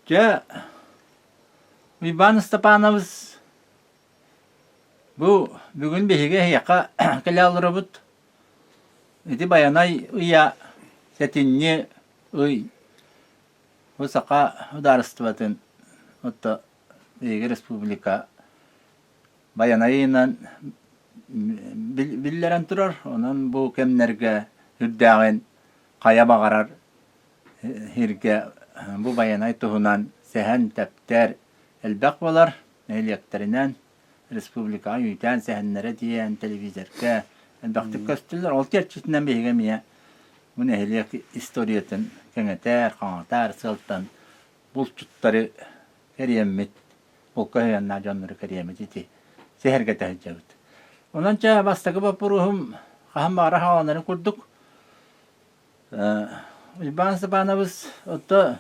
Дьэ, Уйбаан Ыстапаанабыс, бу бүгүн биһиги эһиэхэ кэлэ олоробут. Ити Байанай ыйа сэтинньи ый бу Саха судаарыстыбатын отто биһиги республика Байанай ыйынан биллэрэн турар. Онон бу кэмнэргэ үрдээҕин хайа баҕарар сиргэ бу Байанай туһунан сэһэн тэптэр элбэх буолар. Нэһилиэктэринэн республикаҕа үүтээн сэһэннэрэ диэн телевизорга элбэхтик көстөллөр. Ол чэрчитинэн биһиги эмиэ бу нэһилиэк историятын кэҥэтэр, хаҥатар сыалтан булчуттары кэриэммит, булка сыһыаннаах дьоннору кэриэммит ити сэһэргэтэ сылдьабыт. Онон чэ бастакы боппуруоһум хаһан баҕарар хааланарын курдук Уйбаан Степанович отто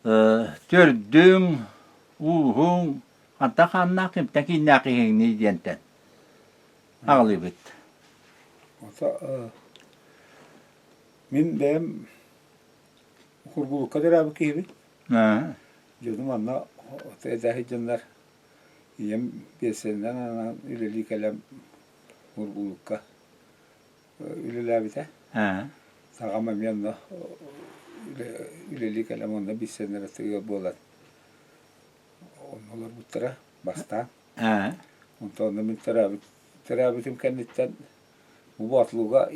төрдүҥ, ууһуҥ, хантан хааннаах, кимтэн кииннээх киһиҥний диэнтэн аҕалыыбыт. Мин бэйэм Кургулукка төрөөбүт киһибин. Дьонум онно эдэр дьоннор ийэм биэссэннэн анаан үлэлии кэлэн Кургулукка үлэлээбитэ. Аҕам эмиэ онно үлэлии кэлэн онно биссэннэрэ ыал буолан онно олорбуттара бастаан. Онтон онно мин төрөөбүт төрөөбүтүм кэнниттэн бу Боотулууга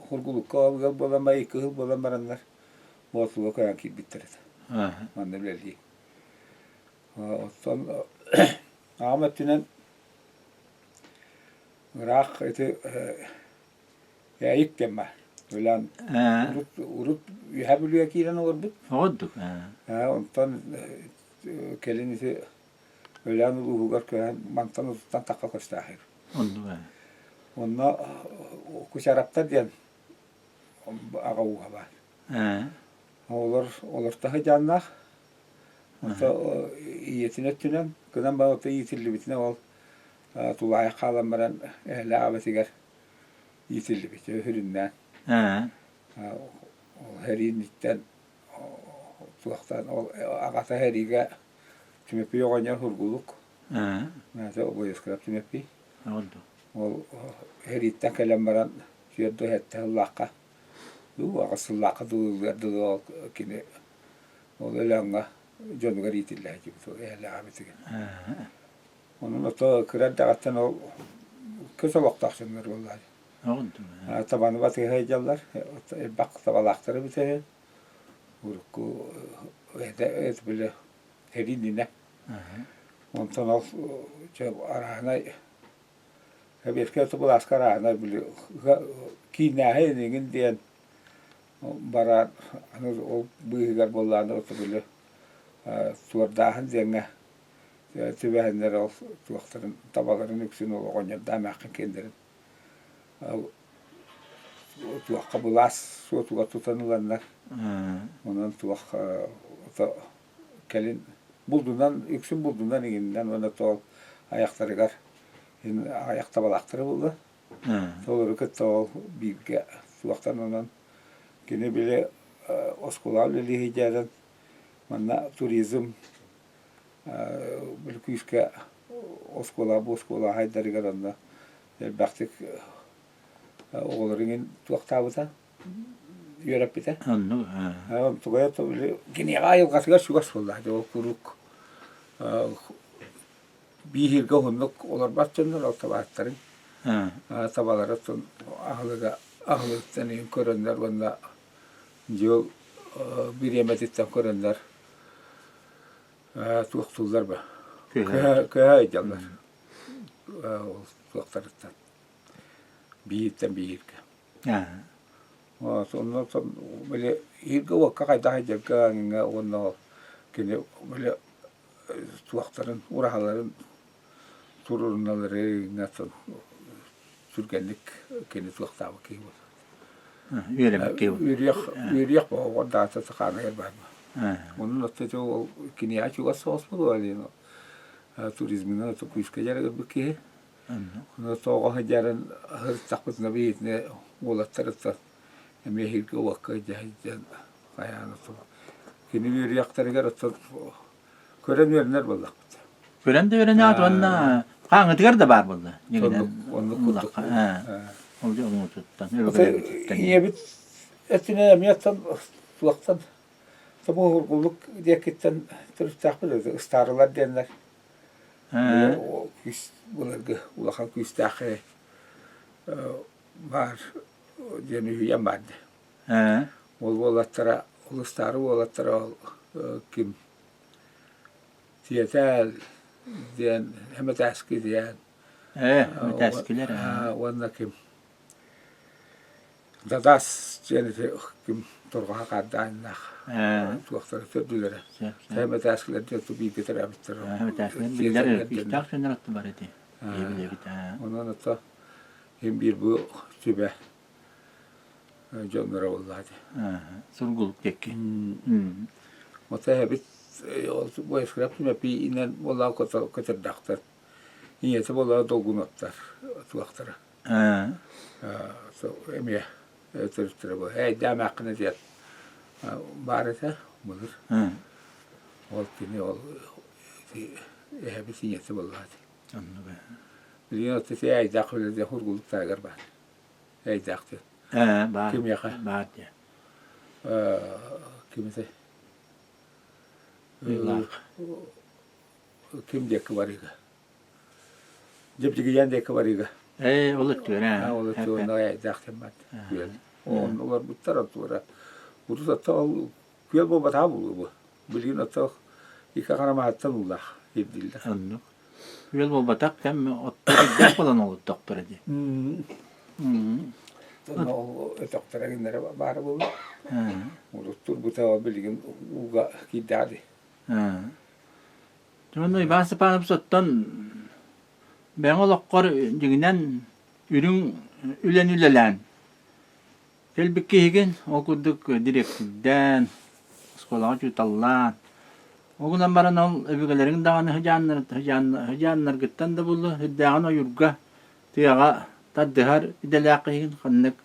Кургулукка ыал буолан баран икки сыл буолан бараннар Боотулууга көһөн киирбиттэр этэ. Манна үлэлии. Оттон аҕам өттүнэн Ыраах ити Ээйик диэн баар. Өлөөн урут урут Үөһээ Бүлүүгэ киирэн олорбут. Оҕордук. Онтон кэлин ити Өлөөн улууһугар көһөн мантан утуттан тахха көстөөх. Оннук. Онно Кучараптар диэн аҕа ууһа баар. Олор олорто сыдьааннаах. Онто ийэтин өттүнэн гынан баран ото иитиллибитинэн ол тулаайах хаалан баран эһэлээх эбэтигэр иитиллибит сүрүннээн ол сэрииниттэн туохтан ол аҕата сэриигэ Түмэппий оҕонньор Һургулук Обоюскарап Түмэппий ол сэрииттэн кэлэн баран түөрт да сэттэ сыллаахха дуу аҕыс сыллаахха дуу ыллыар дылы ол кини ол Өлөөҥҥө дьонугар иитиллэ сылдьыбыт ол эһэлээх эбэтигэр Онон ото кыра эрдэҕиттэн ол көс олохтоох дьоннор буоллаҕа. Табаны батыһа сылдьаллар, элбэх табалаахтар эбитэ үһү. Урукку этэ били сэрии иннинэ. Онтон ол дьэ арааһынай сэбиэскэй былааска арааһынай били кииннээһин инигин диэн баран аны ол быыһыгар буоллаҕына ото били суордааһын диэҥҥэ түбэһэннэр ол туохтарын табаларын үксүн ол оҕонньордоох эмээххин киэннэрин туохха былаас суотугар тутан ыланнар онон туох кэлин булдунан үксүн булдунан иҥиннэн уонна тоол айахтарыгар аҕыйах табалаахтара буолла толору кытта ол бииргэ туохтан онон кини били оскуолаҕа үлэлии сылдьарын манна туризм Бүлкүүскэ оскуола бу оскуола аһайдарыгар онно элбэхтик оҕолору иҥин туохтаабыта үөрэппитэ. Оннук. Онтугайа киниэхэ айылҕатыгар чугас буолла. Ол куруук бииһиргэ уһуннук олорбот дьоннор ол табааттарын табалара аһылыга аһылыктан иһин көрөннөр уонна дьыл бириэмэтиттэн көрөннөр туохтууллар ба көһө ыйдаллар ол туохтарыттан бииртэн бииргэ онно били ииргэ уокка хайдах сылдьарга уонна ол кини били туохтарын ураһаларын туруоруналары түргэнник кини туохтаабыт киһи буолар Үөрэммит киһи Үөрүйэх үөрүйэх оҕо даата сахааныгар баар. Онон оттон ол киниэхэ чугас соҕус буолуо диэн туризмынан күүскэ дьарыгырбыт киһи. Ону тоҕо сылдьарын сырыттахпытына биһитинэ уолаттарыттан эмиэ иһиргэ уокка дьаһайдьан хайаан оту. Кини үөрүйэхтэригэр оттон көрөн үөрэнэр буоллахпыт. Көрөн да үөрэнэҕит уонна хааҥҥытыгар да баар буолла. Оннук, оннук курдук. Ол дьоҥҥутуттан, өбүгэлэрбититтэн. Ийэбит өттүнэн эмиэ оттон туохтан Тобуһургулук диэкиттэн төрүттээхпит ыстаарылар диэннэр күүс былыргы улахан күүстээх баар диэн үһүйээн баар дии. Ол уолаттара, ол ыстаары уолаттара ол ким Тиэтээл диэн Хэмэтээски диэн Хэмэтээскилэр уонна ким Дадаас диэн ити ким торҕоһо хаардааннаах туохтара төрдүлэрэ. Хэмэтээскилэр диэн бииргэ төрөөбүттэр. Хэмэтээскилэр биллэр күүстээх дьоннор аттыбар ити. Билэбит. Онон ото Ким биир бу сүбэ дьонноро буоллаҕа дии. Сургулук диэки. Ото эһэбит Боевскрап Түмэппийинэн буоллаҕа көтөрдөөхтөр. Ийэтэ буоллаҕа долгуноттар туохтара. Эмиэ төрүттэрэ бу. Эйдээмээххинэ диэн баар этэ былыр. Ол кини ол эһэбит ийэтэ буоллаҕа дии. Оннук ээ. Билигин ити эйдээх үлэ хургулуктарыгар баар. Эйдээх диэн. Ээ, баар. Кимиэхэ? Баар диэн. Ким этэй? Ыйлаах. Ким диэки барыыга? Дьэбдьигийээн диэки барыыга. Ээ, ол өттүгэр ээ. Ол өттүгэр эйдээх диэн баар. Күөл. Онно олорбуттар отуора. Урут ото ол күөл буолбатаҕа буолуо бу. Билигин ото икки харамаһыттан уулаах ирдииллэр. Оннук. Күөл буолбатах кэм оттор ирдээх буолан олоттохторо дии. Ол өтөхтөрө гиннэрэ баара буолуо. Урут турбута билигин ууга киирдэҕэ дии. Дьон Иван Степанович оттон бэйэҥ олоххор дьиҥинэн үрүҥ үлэни үлэлээн Кэлбит киһигин ол курдук дириэктирдээн, оскуолаҕа учууталлаан, ол гынан баран ол өбүгэлэриҥ даҕаны сыдьааннаргыттан да буоллар сүрдээҕин ойуурга, тыаҕа тардыһар идэлээх киһигин ханнык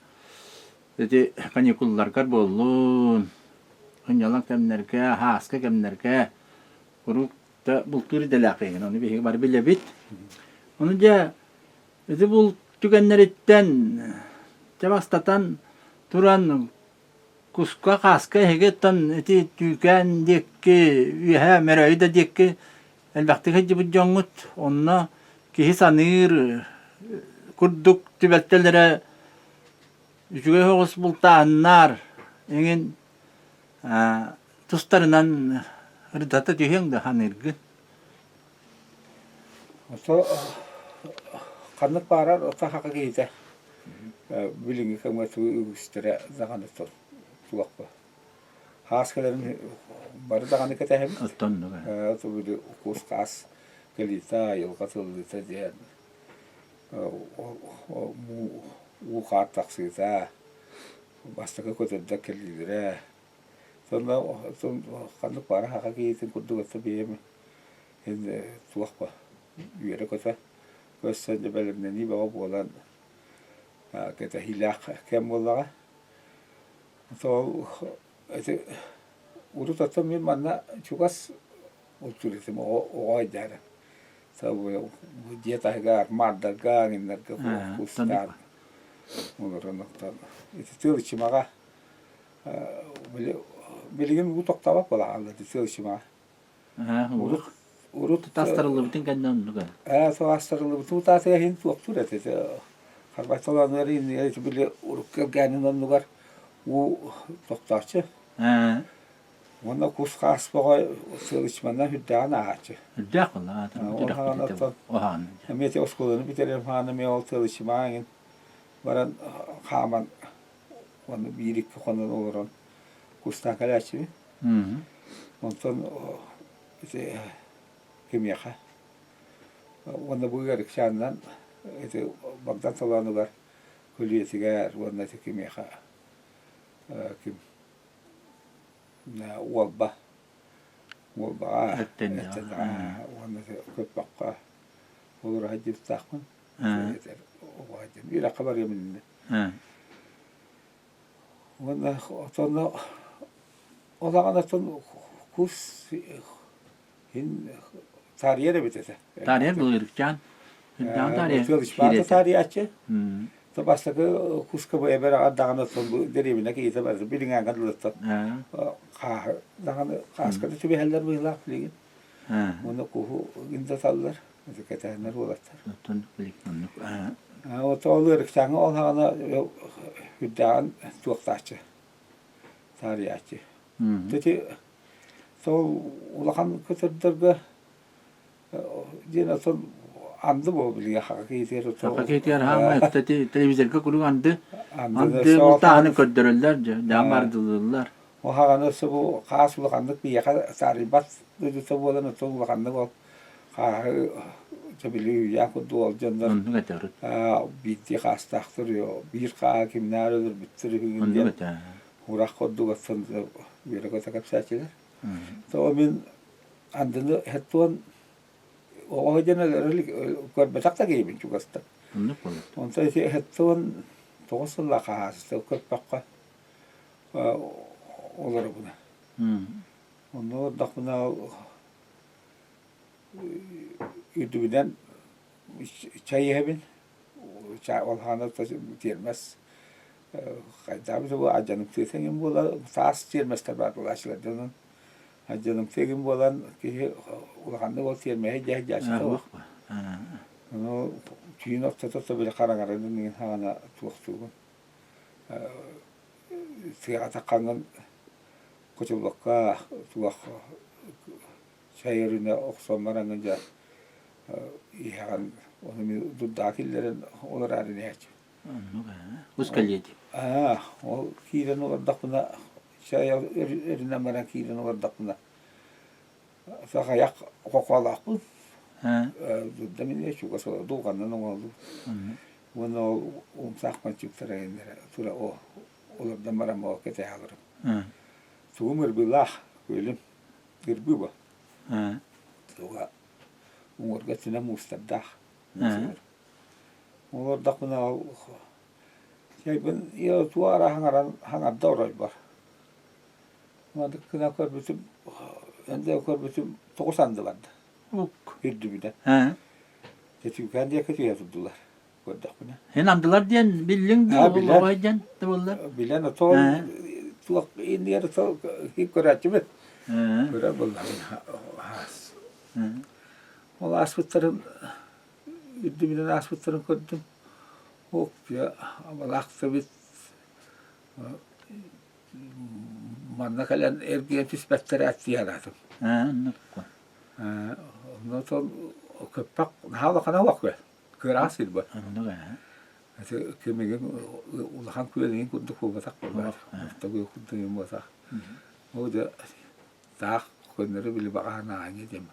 ити каникулларгар буоллун, сынньалаҥ кэмнэргэ, һааскы кэмнэргэ куруук да бултуур идэлээх киһигин, ону биһиги бары билэбит. Ону дьэ Ити булт түгэннэриттэн дьэ бастатан туран куска, хааска эһиги оттон ити Түүкээн диэки үөһэ Мөрөөйү да диэки элбэхтик сылдьыбыт дьоҥҥут. Онно киһи саныыр курдук түбэлтэлэрэ үчүгэй соҕус бултааһыннар эҥин тустарынан ырытата түһүөҥ да саныыргын. Ото ханнык баарар ото саха киһитэ билиҥҥи кэмҥэ үгүстэрэ даҕаны туохпа хаас кэлэрин бары даҕаны кэтэһэбит. Оттоннук били укус хаас кэлиитэ айылҕа тыллыыта диэн уу хаар тахсыыта бастакы көтөрдөр кэлиилэрэ сонно ханнык баара саха киһитин курдук өссө бэйэм туох ба үөрэ-көтө көрсөн дьэ бэлэмнэнии бөҕө буолан кэтэһиилээх кэм буоллаҕа. Ол ити урут оттон мин манна чугас бултуур этим оҕо оҕо айдаара. Дьиэ таһыгар маардарга аҥиннарга кустаан олорон оттон ити тыал ичимэҕэ билигин уу тохтообот буолаҕаллар тыал ичимэҕэ. Урут урут астарыллыбытын кэннэ оннук ээ сол астарыллыбытын утаатыга иһин туохтуур этэ харбай толоонулар иннигэр ити били урукку элгээнин оннугар уу тохтооччу уонна кус хаас бөҕө сыалычманнан үрдээҕин ааһааччы үрдээх буолла оһаан эмиэ ити оскуоланы бүтэрэн хаан эмиэ ол сыалычмаа иҥин баран хааман уонна биир-икки хонон олорон кустаан кэлээччибин Онтон ити кимиэхэ уонна бу ыарыкчаанынан ити Богдан Солоонугар көлүйэтигэр уонна ити кимиэхэ ким Уолба Уолбаҕа уонна Көппөххө олоро сылдьыбыттаахпын үөрэххэ барыам иннинэ уонна отонно. Ол аҕанаттан кус иһин таарыйар эбит этэ. Таарыйар былыргычаан. Үрдэҕин таарыйар. Тыалычпаата таарыйааччы. То бастакы куска бэйэбэр аҕар даҕаны бу дэриэбинэ киһитэ барыта билиҥээҥҥэ дылыттан хааһы даҕаны хааска да түбэһэллэр быһыылаах билигин. Уонна куһу гиндаталлар, кэтэһэннэр уолаттар. Оттон билик оннук. Ол ыарыктааҥҥа ол хаҕана үрдээҕин туохтааччы таарыйааччы. Ити сол улахан көтөрдөргө диэн оттон анды буол билигэ хака киһитигэр Хака киһитигэр хаамай телевизорга куруук анды анды бултааһыны көрдөрөллөр дьаам бардылыыллар. Ол хаҕаны өссө бу хаас улаханнык биһиэхэ саарыйбат дойдута буолан оттон улаханнык ол хааһы били үүйээн курдук ол дьоннор Оннук этэ урут. биирдии хаастаахтар биир хааһы кимнээр өлөрбүттэр үһүгүн Оннук диэн этэ. урах курдук оттон үөрэ-көтө кэпсээччилэр. Тоҕо мин андыны хеттуон оҕо диэн өлөрө илик көрбөтөх да киһибин чугастан. Оннук буолар. Онтон ити хеттуон тоҕус сыллаах хаһаасыта көрпөххө олоробуна. Онно олордохпуна үрдүбүнэн чай иһэбин. Ол хаана тиэрмэс хайдаабыт бу алдьанымтыата эҥин буолар таас тиэрмэстэр баар буолааччылар дьонун алдьанымтыа эҥин буолан киһи улаханнык ол тиэрмэһи дьэ дьааччыта Ону түүн ортото били хараҥаран иҥин хаҕана туохтуубун тыаҕа таххаҥҥын кутуллукка туох чай өрүнэ охсон бараҥҥын дьэ иһэҕин ону мин дурдаҕа киллэрэн олораарын иһээччи. Оннук ээ. Ус кэлиэти. Аа, ол киирэн олордохпуна чай өрүнэн баран киирэн олордохпуна сахайах хохуолаахпын. Дурда минэ чугас олор дулҕаннан оҥоһуллубут. Уонна ол умсаах мальчиктара тура олордон баран ол кэтэһэ олорум. Тугум ырбыылаах күөлүм ырбыы бо. Туга уҥуорга өттүнэн муустардаах. Олордохпуна ол чайбын туора хаҥаран хаҥарда оройбор. Маннык гына көрбүтүм энде көрбүтүм тоҕус анды барда. Үрдүбүнэн. Тетүүкээн диэки түһэ турдулар көрдөхпүнэ. Эн андылар диэн биллиҥ Аа, дуу, билэн. оҕой диэн да буоллар. Билэн отол туох иннигэр сол көрөөччүбүт. Көрөр буоллаҕын аас. Ол ааспыттарын үрдүбүнэн ааспыттарын көрдүм. Ок, дьэ, абалаахтабыт манна кэлэн эргийэн түспэттэр дии санаатым. Онно көппөх наһаа улахана суох күөл. Кыараҕас сир бу. Ити кимигин улахан күөл курдук буолбатах буолбат. Орто күөл курдук буолбатах. Ол дьэ таах көннөрү били баҕаһын аанньа диэн.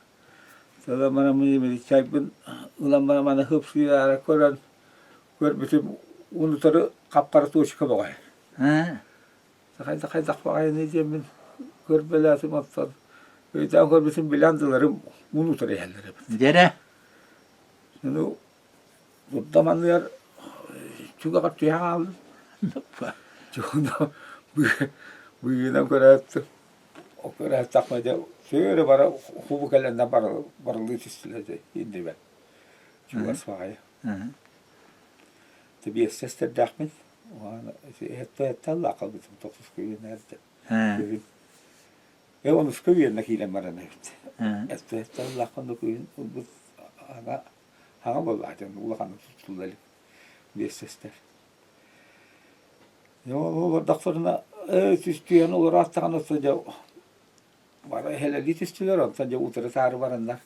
Ылан баран чайбын ылан баран маны хыпсыйаара көрөн көрбүтүм унутары хап-хара точка бөҕө. Хайдах баҕайыный диэммин көрбөлөөтүм оттон өйдөөн көрбүтүм билэн дыларым ууну утары иһэллэр эбит. Дьэрэ. Ону дурдам анныгар түгэҕэр түһэн хааллым. Дьоно быыһынан көрөөттүм. Көрөөттөхпүнэ дьэ сөөрө бара хубу кэлэннэ барылыы түстүлэр дьэ иннибэр. Чугас баҕайы. Биэстэстэрдээхпин. Эттэ хаалбытым тохсуска үөнээрдэ. Күһүн. Э онуска үөннэ киирэн баран эбит. Эттэ аллаахха күһүн ылбыт ана хаҥа буоллаатын улаханнык туттулла илик биэстэстэр. Ол олордохторуна э түстүйэн олороохтаҕына дьэ Бары эһэлэрдии түстүлэр, онтон дьэ утары-таары бараннар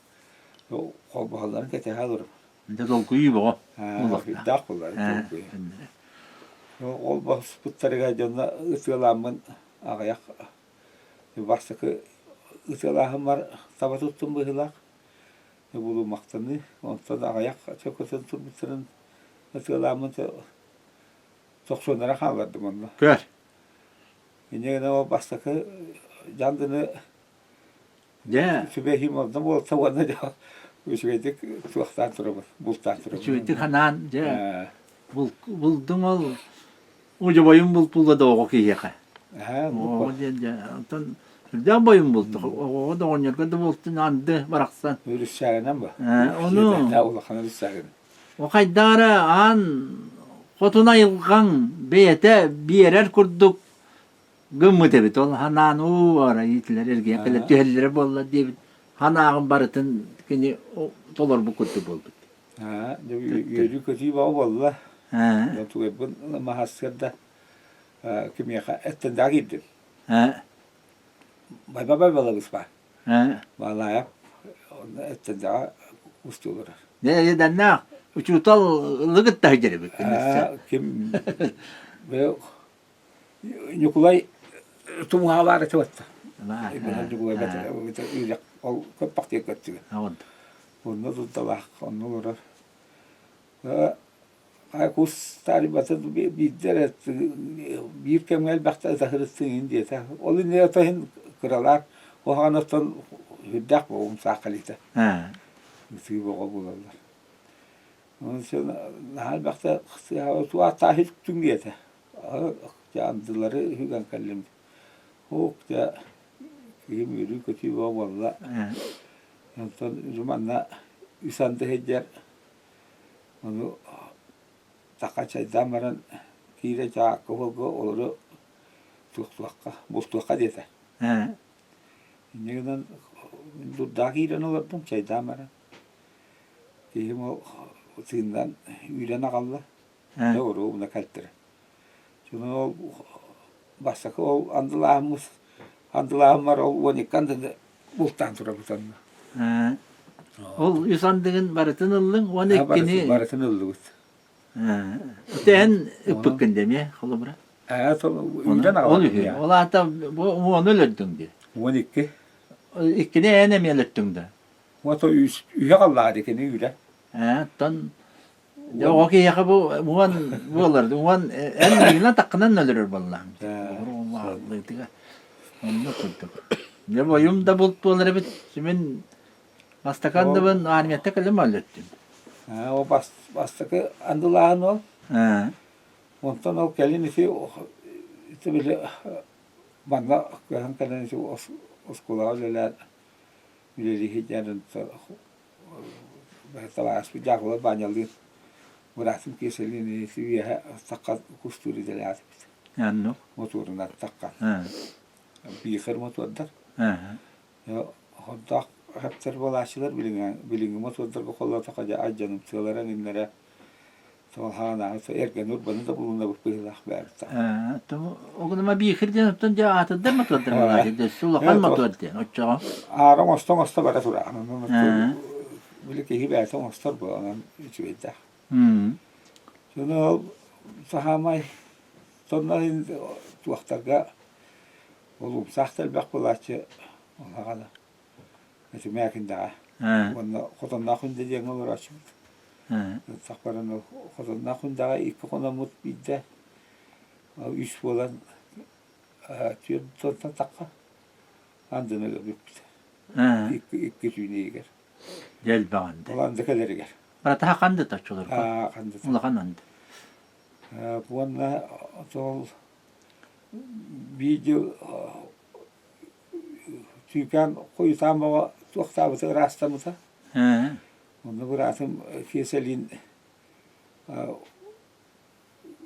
холбоһоллорун кэтэһэ олорум. Дьэ толкуйуу бөҕө. Күүрдээх буоллар толкуйу. Ол баспыттарыгар дьонно ытыалааммын аҕыйах бастакы ытыалааһыммар таба туттум быһыылаах. Булумахтаныы, онтон аҕыйах чөкөтөн турбуттарын ытыалааммын тохсуоннара хааллардым онно. Көр. Инньэ гынан ол бастакы дьандыны Дьэ. сүбэһиим онно буолта уонна дьэ үчүгэйдик туохтаан турабын, бултаан турабын. Үчүгэйдик ханаан дьэ булдуҥ ол удьубайым булпулла да оҕо киһиэхэ. Оҕо диэн дьэ онтон сүрдээх бойум булту. Оҕоҕо да оҕонньорго да буолтун анды барахсан. Үрүссээгинэн ба. Ону улахан үрүссээгин. О хайдах эрэ аан хотун айылҕаҥ бэйэтэ биэрэр курдук гыммыт эбит. Ол ханаан уу ара иитилэр эргийэн кэлэ түһэллэрэ буолла диэбит ханааҕын барытын кини толорбут курдук буолбут. Үөрүү-көтүү бөҕө буолла. Тугайбын маһассыарда кимиэхэ эттэндэҕэ киирдим. Байба балабыс баар. Балаайап онно эттэндэҕэ устуулар. Дэннээх учуутал лыгытта сылдьар эбит. Ким Ньукулай тумуһаалаары этэ Ньукулай ол көппөх диэн көттүгүн. Онно дурдалаах, онно олорор. Кус таарыйбата биирдэ эрэ биир кэмҥэ элбэхтэ ытаһырыттыҥ диэтэ. Ол иннинэ отоһун кыралаах куһаҕан оттон сүрдээх буолумсаах кэлиитэ. Ытыы бөҕө буолаллар. Наһаа элбэхтэ туааттааһы түҥ диэтэ. Дьэ андылары үһүгэн кэллим. Һук дьэ киһим үөрүү-көтүү бөҕө буолла. Онтон манна үс анды сылдьар. Ону саха чайдаан баран киирэ чаакка уолга олору туохтуохха, бултуохха диэтэ. Инньэ гынан дурдаах киирэн олордум чайдаан баран. Киһим ол сыыннан үүрэн аҕалла. Дьэ оруобуна кэлтэрэ. Дьоно ол бастакы ол андылааһыммыт андылааһыммар ол 12 андыны бултаан турабыт онно. Ол үс андыгын барытын ыллыҥ уонна иккини барытын ыллыбыт. Ити эн ыппыккын дии эмиэ холобура? Ээ үүрэн Ол үһү. Ол аата бу уону өлөрдүҥ дии. 12. Иккини эн эмиэ өлөртүҥ да? Уото үһэ халлаҕа дии кини үүрэ. Ээ оттон Дьэ, оҕо киһиэхэ бу уон буолар, уон эн миигинэн таккынан өлөрөр буоллаҕым. Оннук курдук. Дьэ, бойум да булт буолар эбит. Мин бастакы андыбын армията кэлим өлөттүм. Ол бастакы андылааһын ол. Онтон ол кэлин ити ити били манна көһөн кэлэн ити оскуолаҕа үлэлээн үлэлии сылдьан Табаарыспыт Дьаакыба Баанньалыын быраатым Киэсэлиин ити үөһэ сахха кустуур идэлээх этибит. Оннук. Мотуорунан сахха. Биихэр мотуордар. Хордоох хаптар буолааччылар билиҥҥи мотуордарга холлоотоххо дьэ алдьанымтыалара эҥиннэрэ эргэн урбаны да булунабыт быһыылаах бэйэбит Огунума биихир диэн оттон дьэ аатырдар мотуордар буолааччы дөссө улахан мотуор диэн оччоҕо Аара оҥосто оҥосто бара турар били киһи бэйэтэ оҥостор буо онон үчүгэйдээх Сону ол саамай сонно туохтарга ол умсаах да элбэх буолааччы улахан Ити Мээкиндэҕэ уонна Хотонноох Күндэ диэҥҥэ олорооччубут. Сах баран ол Хотонноох Күндэҕэ икки хономмут биирдэ үс буолан түөрт уонтан тахха андыны өлөрбүппүт. Икки, икки түүн иһигэр. Дьэ элбэх анды. Ол анды кэлэригэр. Барата ханды точчуларга. Ханды. Улахан анды. Уонна ол биир Түүкээн хойутаан бөҕө туохтаабыта ыраастаммыта. Онно быраатым Киэсэлиин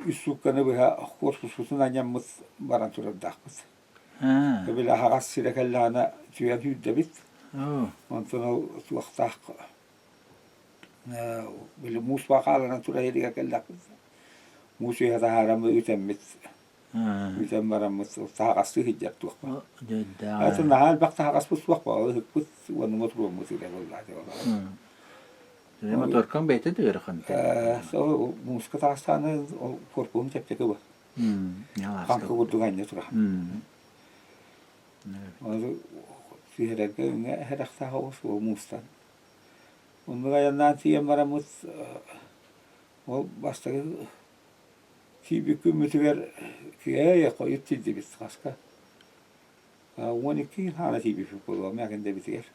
үс суукканы быһа куорпуспутун анньаммыт баран турардаахпыт. Били аһаҕас сирэ кэллэҕинэ түһэн сүүрдэбит. Онтон ол туохтаах били муус хааланан турар иһигэр кэллэхпит. Муус үөһэ таһааран үтэммит Бүтэн бараммыт таһаҕастыы сылдьар туохпа. Атын наһаа элбэх таһаҕаспыт суох буолла, ыһыкпыт уонна мотуруоммут үлэ буолла. Моторкаҥ бэйэтэ да ыарахан. Ол мууска таҕыстааны ол корпуһум чэпчэки бу. Хаҥкы курдук анньа турар. Ол түһэрэргэ өҥө эһэрэхтээх оҕус ол муустан. Оннук айаннаан тиийэн бараммыт ол бастакы Тиийбит күммүтүгэр киэһэ хойут тиийдибит хаска. 12 хаана тиийбиппит буолуо Мээкиндэбитигэр.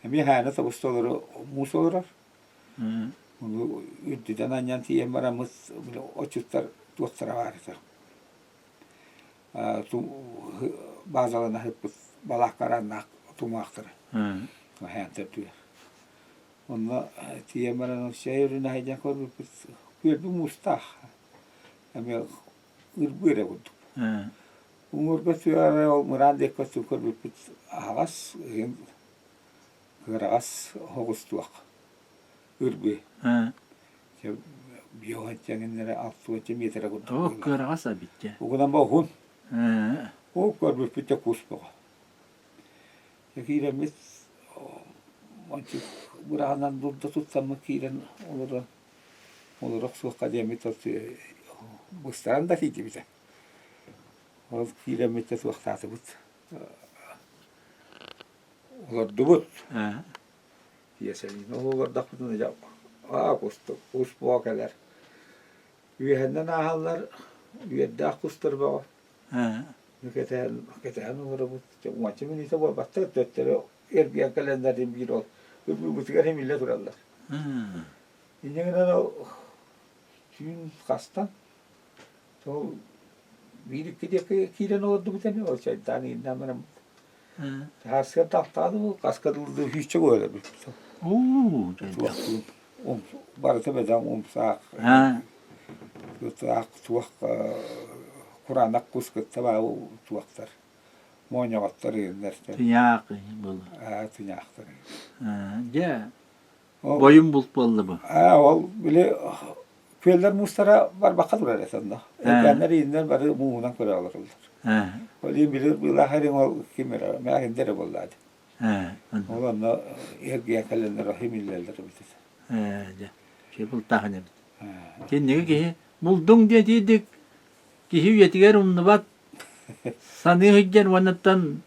Эмиэ хаана тобус толору муус олорор. Ону үрдүнэн анньан тиийэн бараммыт отчуттар туохтара баар этэ. баазалана сыппыт балааккарааннаах тумаахтара хаһаан төрдүгэр. Онно тиийэн баран чэй өрүнэ сылдьан көрбүппүт күөлбүт муустаах эмиэ ырбыы эрэ курдук. Уҥуорга түһэ ол мыраан диэки өттүн көрбүппүт аһаҕас ыйын кыараҕас оҕус туох ырбыы. Биоһаччаҥыннара алтуонча миэтэрэ курдук. Оо, кыараҕас эбит Угунан ба уһун. Ол көрбүппүт да кус бөҕө. Киирэммит ончу быраҕынан дурда туттаммыт киирэн олорон олоро охсуохха диэммит быстаран да тиийдибитэ. Ол киирэммит да туохтаатыбыт. Олордубут. Тиэсэлиин ол олордохпутуна дьэ аа кустук кус буола кэлэр. Үөһэннэн ааһаллар үөрдээх кустар бөҕө. Кэтээн кэтээн олоробут. Уонча мүнүүтэ буолбаттар төттөрү эргийэн кэлэннэр биир ол ырбыыбытыгар имиллэ тураллар. Инньэ гынан ол түүн хастан Ол биир-икки диэки киирэн олордубут ини, ол чайдаан ииннээн бараммыт. Сарсыарда алтаҕа хаска дылы сүүсчэ буолар эбит. Уу, Барыта бөдөҥ умсаах, туох кураанах кус кытта баа туохтар, моонньоҕоттор иһиннэр. Тыйаах был. Аа, тыйаахтар. Дьэ, Бойум булт буолла бу. Аа, ол били күөллэр муустара барбакка турар этэ онно. Эрдээннэр ииннэр бары мууһунан көрө олороллор. Ол иһин били быылаах эриҥ ол ким эрэ мээхинде эрэ буоллаа дии. Ол онно эргийэн кэлэннэр химиллэллэр эбит этэ. Ээ, дьэ, бултааһын эбит. Киниги киһи булдуҥ диэтиидик киһи үйэтигэр умнубат саныы сылдьар уоннаттан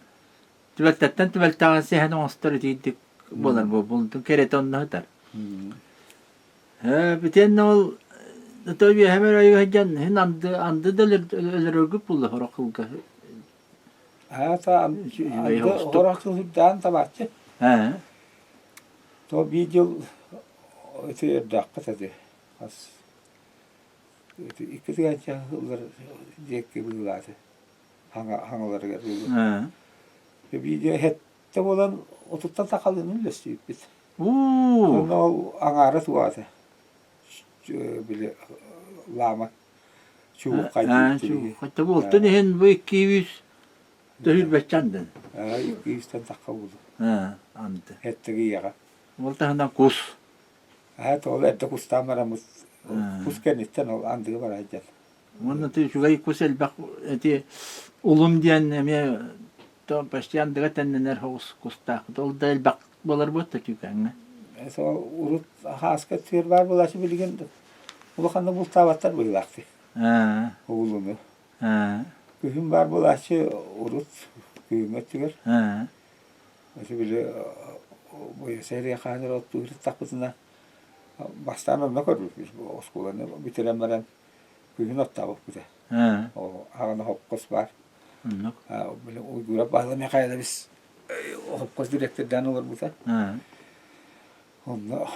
түбэлтэттэн түбэлтэҕэ сэһэн оҥостор итиитик буолар буолбутун кэрэтэ онно сытар. Бүтүннэ ол то үөһэмэр ойго сылдьан иһин анды анды да өлөрөргүт буолла сорох кылга. Аата анды сорох сыл сылдьан табааччы. То биир дьыл ити өрдөөхпүт ати хас икки тыһыынча ыллар диэки быылааты. хаҥаларыгар Видео эһэттэ буолан отуттан сахалыын үллэстибиппит. Онно ол аҥаара туоҕа били лаама чугуккай Хотя буолтун иһин бу икки үс төһүрбэччэ андын. Икки үстэн тахха буолу. Анды. Эттиги ийэҕэ. Ол таһынан кус. Аа, ол эрдэ кустаан бараммыт кус кэнниттэн ол андыга барар дьон. Уонна ты үчүгэй кус элбэх эти улум диэн эмиэ почти андыга тэннэнэр соҕус кустаахпыт. Ол да элбэх буолар буотта түүкээҥҥэ. Сол урут хааска түөр баар буолааччы билигин улаханнык бултаабаттар быһыылаахтыы. Улуну. Күһүн баар буолааччы урут күһүҥҥү өттүгэр. Ити били бойосерия хаһан эрэ оттуу сырыттахпытына бастаан онно көрбүппүт оскуоланы бүтэрэн баран күһүн оттообуппут ээ. Ол аҕана хопкос баар. Оннук. Били Уйгурап Баһылай Михайлович хопкос дириэктэрдээн олорбута. Онно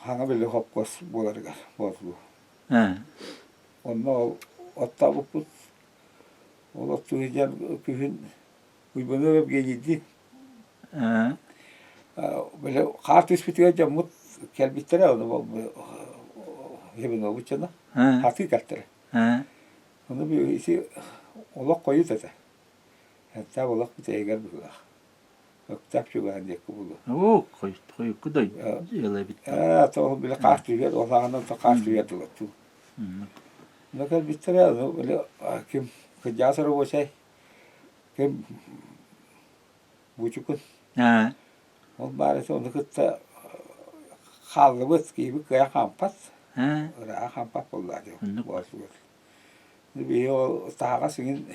хаҥа били хопкос буоларыгар буоллу. Онно ол оттообуппут. Ол оттуу сылдьан күһүн Уйбанов Евгенийдиин били хаар түспүтүгэр дьоммут кэлбиттэрэ ону Иванович дьоно хатыы кэлтэрэ. Ону ити олох хойут этэ. Эттээх олох бүтэһигэр быһыылаах. Өктөөп чугаһын диэки булу. Оо, хойут, хойукку да дьыала эбит. Ээ, то били хаар түһэр, ол аҕынан то хаар түһэр дылаттыы. Ону кэлбиттэрэ, ону били ким кырдьаҕас рабочай ким Бучукун. Ол баар этэ ону кытта хааллыбыт, киһибит кыайан хаампат. Ыраах хаампат буоллаа дии. Биһи ол таһаҕас иҥин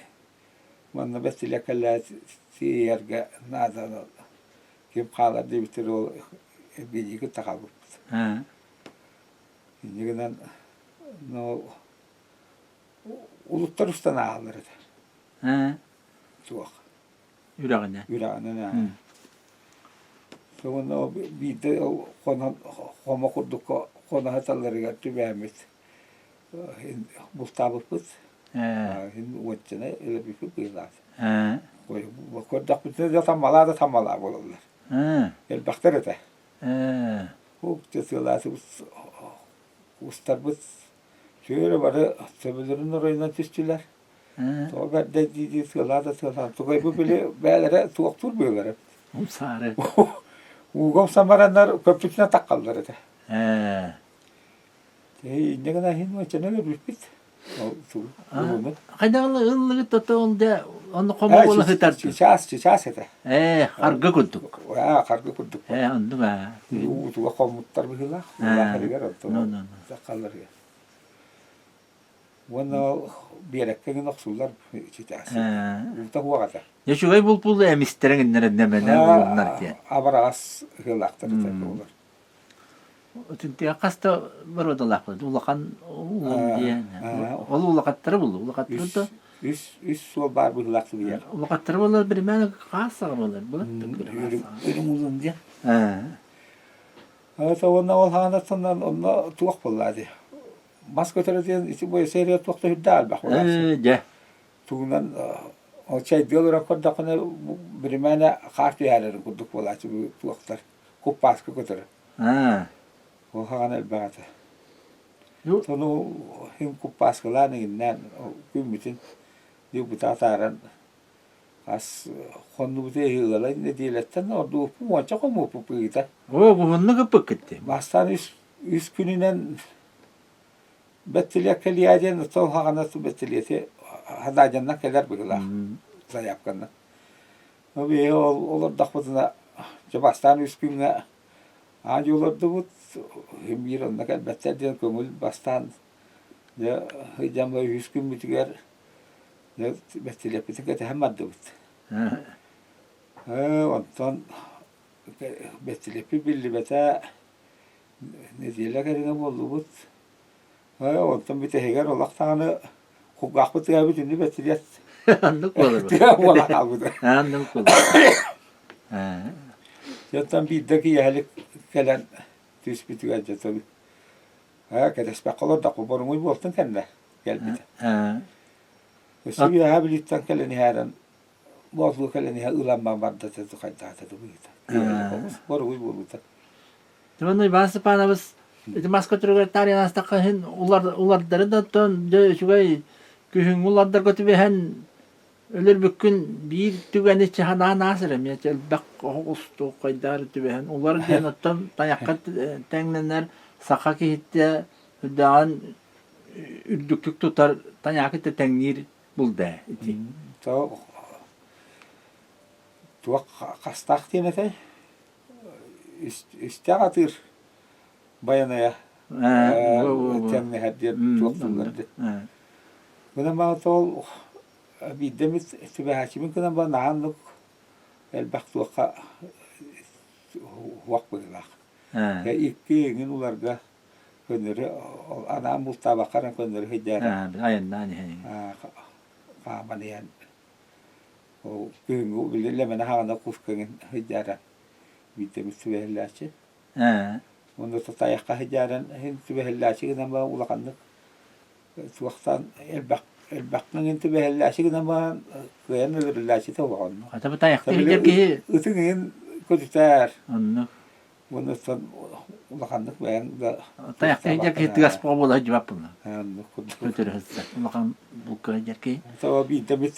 манна бэстилэ кэлээт тиийэргэ наада ким хаалар диэбиттэр ол Евгенийи кытта хаалбыппыт. Инньэ гынан улуттар устан ааһаллар этэ. Суох. Үрэҕинэн. Үрэҕинэн ээ. Уонна биирдэ хонон хомо курдукка хоно сыталларыгар түбээммит бултаабыппыт. Иһин уончаны өлөрбүппүт быһыылаах. Көрдөхпүтүнэ да таммалаа да таммалаа буолаллар. Элбэхтэр этэ. Ук сыалаатыбыт устарбыт түөрэ бары сөбүлэрин оройунан түстүлэр. Тоҕо бэрдэ дии-дии сыалаа да сыалаан. Тугай бу били бээлэрэ туохтуур быһыылара. Умсаары. Ууга умсан бараннар көппүтүнэн таххаллар этэ. Инньэ гынан иһин уончаны өлөрбүппүт. Хайдах ыллыгыт то ол дьэ онно хомо буола сытар Чычаас, чычаас этэ. Ээ, харгы курдук. Аа, харгы курдук. Ээ, оннук аа. Уутуга хоммуттар быһыылаах. Улаахарыгар оттон сахаларыгар. Уонна ол биэрэккэ гын охсуллар чычаас. Уута хуох этэ. Үчүгэй булпул эмистерең иннэр нэмэнэ улуннар диэн. Абараҕас ыһыылаахтар этэ буолар. Тинтигэ хас да боруодалаахпыт. Улахан улун диэн. Ол улахаттары булду. Улахаттары да Үс үс суол баар быһыылаах сыбыйар. Улахаттары буолар биримээн хаас саҕа буолар. Үрүҥ улун диэн. Уонна ол хаанаттан онно туох буолла дии. Мас көтөрө диэн ити бу серия туох да үрдээх элбэх буолааччы. Дьэ. Тугунан ол чайдыы олорон көрдөххүнэ биримээнэ хаар түһээрэрин курдук буолааччы бу туохтар. Куппааска көтөрө. Ол хаҕана элбэх этэ. Сону иһин куппааскалаан иҥиннээн күммүтүн дьылбыта атааран хас хоннубута ыала нэдиэлэттэн ордууппун уонча хомуоппут быһыыта. Оо, уһуннук ыппыккыт дии. Бастаан үс үс күнүнэн бэттилиэккэ кэлиэ диэн сол хаҕана бэттилиэти хадаадьаннан кэлэр быһыылаах заявканан. Биһиги ол олордохпутуна дьэ бастаан үс күҥҥэ аа-дьуо олордубут, син биир онно кэлбэттэр диэн көҥүл бастаан дьэ сылдьан үһүс күммүтүгэр дьэ бэстилиэппитин кэтэһэн бардыбыт. Ээ онтон бэстилиэппит биллибэтэ нэдиэлэ кэриҥэ буоллубут. Ээ онтон бүтэһигэр олох даҕаны кулгаахпыт тыаһа бүтүннүү бэттилиэт Оннук буолар. тыа буола хаалбыта. Оннук буолар. Оттон биирдэ киэһэлик кэлэн түспүтүгэр дьэ ээ кэтэспэккэ олордохпут боруҥуй буолтун кэннэ кэлбитэ. Өссө үөһээ Бүлүүттэн кэлэн иһээрэн Боотулуу кэлэн иһэ ылан барда хайдаата быһыыта. Боругуй буолуута. Иван Иван Степанович ити маска түрүгэр таарыйан астахха иһин улардары да оттон дьэ үчүгэй күһүҥҥү улардарга түбэһэн өлөрбүккүн биир түгэни чаһанаан аас эрэ эмиэ элбэх оһох устук хайдаар түбэһэн улар диэн оттон тайахха тэҥнэнэр саха киһитэ үрдээҕин үрдүктүк тутар тайаакы тэҥниир булда ити. Туох хастаах диэн этэй? Үстээх атыыр байанайа тэҥнэһэр диэн туох тыллар дии. Гынан баран ол биирдэ эмит түбэһээччибин гынан баран наһаа оннук элбэх туохха уох быһыылаах. Икки эҥин уларга көннөрү анаан бултаабакка эрэ көннөрү сылдьара. Айаннаан иһэн. Хааман иһэн ол күһүҥҥү били лэмэнэ хаҕана куска эҥин сылдьара биирдэ эмит түбэһиллээччи. Уонна тайахха сылдьаран иһин түбэһиллээччи гынан баран улаханнык туохтан элбэх элбэххэ эҥин түбэһиллээччи гынан баран кыайан өлөрүллээччитэ улаханнык. Хата бу тайахта сылдьар киһи ытыҥ иһин көтүтэр. Оннук. Уонна улаханнык бэйэҥ да Тайахта сылдьар киһи тыас буола буола сылдьыбаппын. Оннук курдук. Көтөрө сылдьар. Улахан булка сылдьар киһи. Тоҕо биирдэ эмит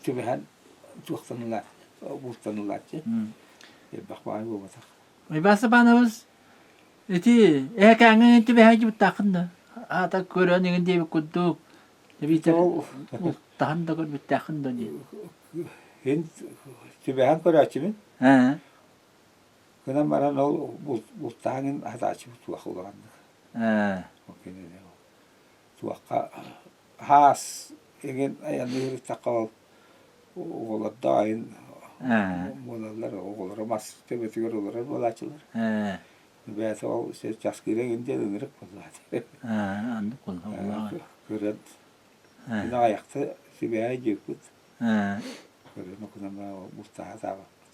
түбэһэн туохтаныла бултаныылааччы. Элбэх баай буолбатах. Уйбаан Степанович, ити эһэкээҥҥэ түбэһэ сылдьыбыттааххын да? Аата көрөн иҥин диэбит курдук. Эбиитэр бултаһан да көрбүттээххин да дии. Һин түбэһэн көрөөччүбүн. Гынан баран ол бултааҥын хатааччыбыт туох улаханнык. Туохха хаас эҥин айанныы сырыттахха ол оҕолордоох айын буолаллар, оҕолоро мас төбөтүгэр олорор буолааччылар. Бэйэтэ ол часкыыра эҥин диэн ынырык буоллаат. Оннук буолла. Көрөн күн аҕыйахта сүбэһэ дьиэппит. Көрөн окунан бултаһа саабаппыт.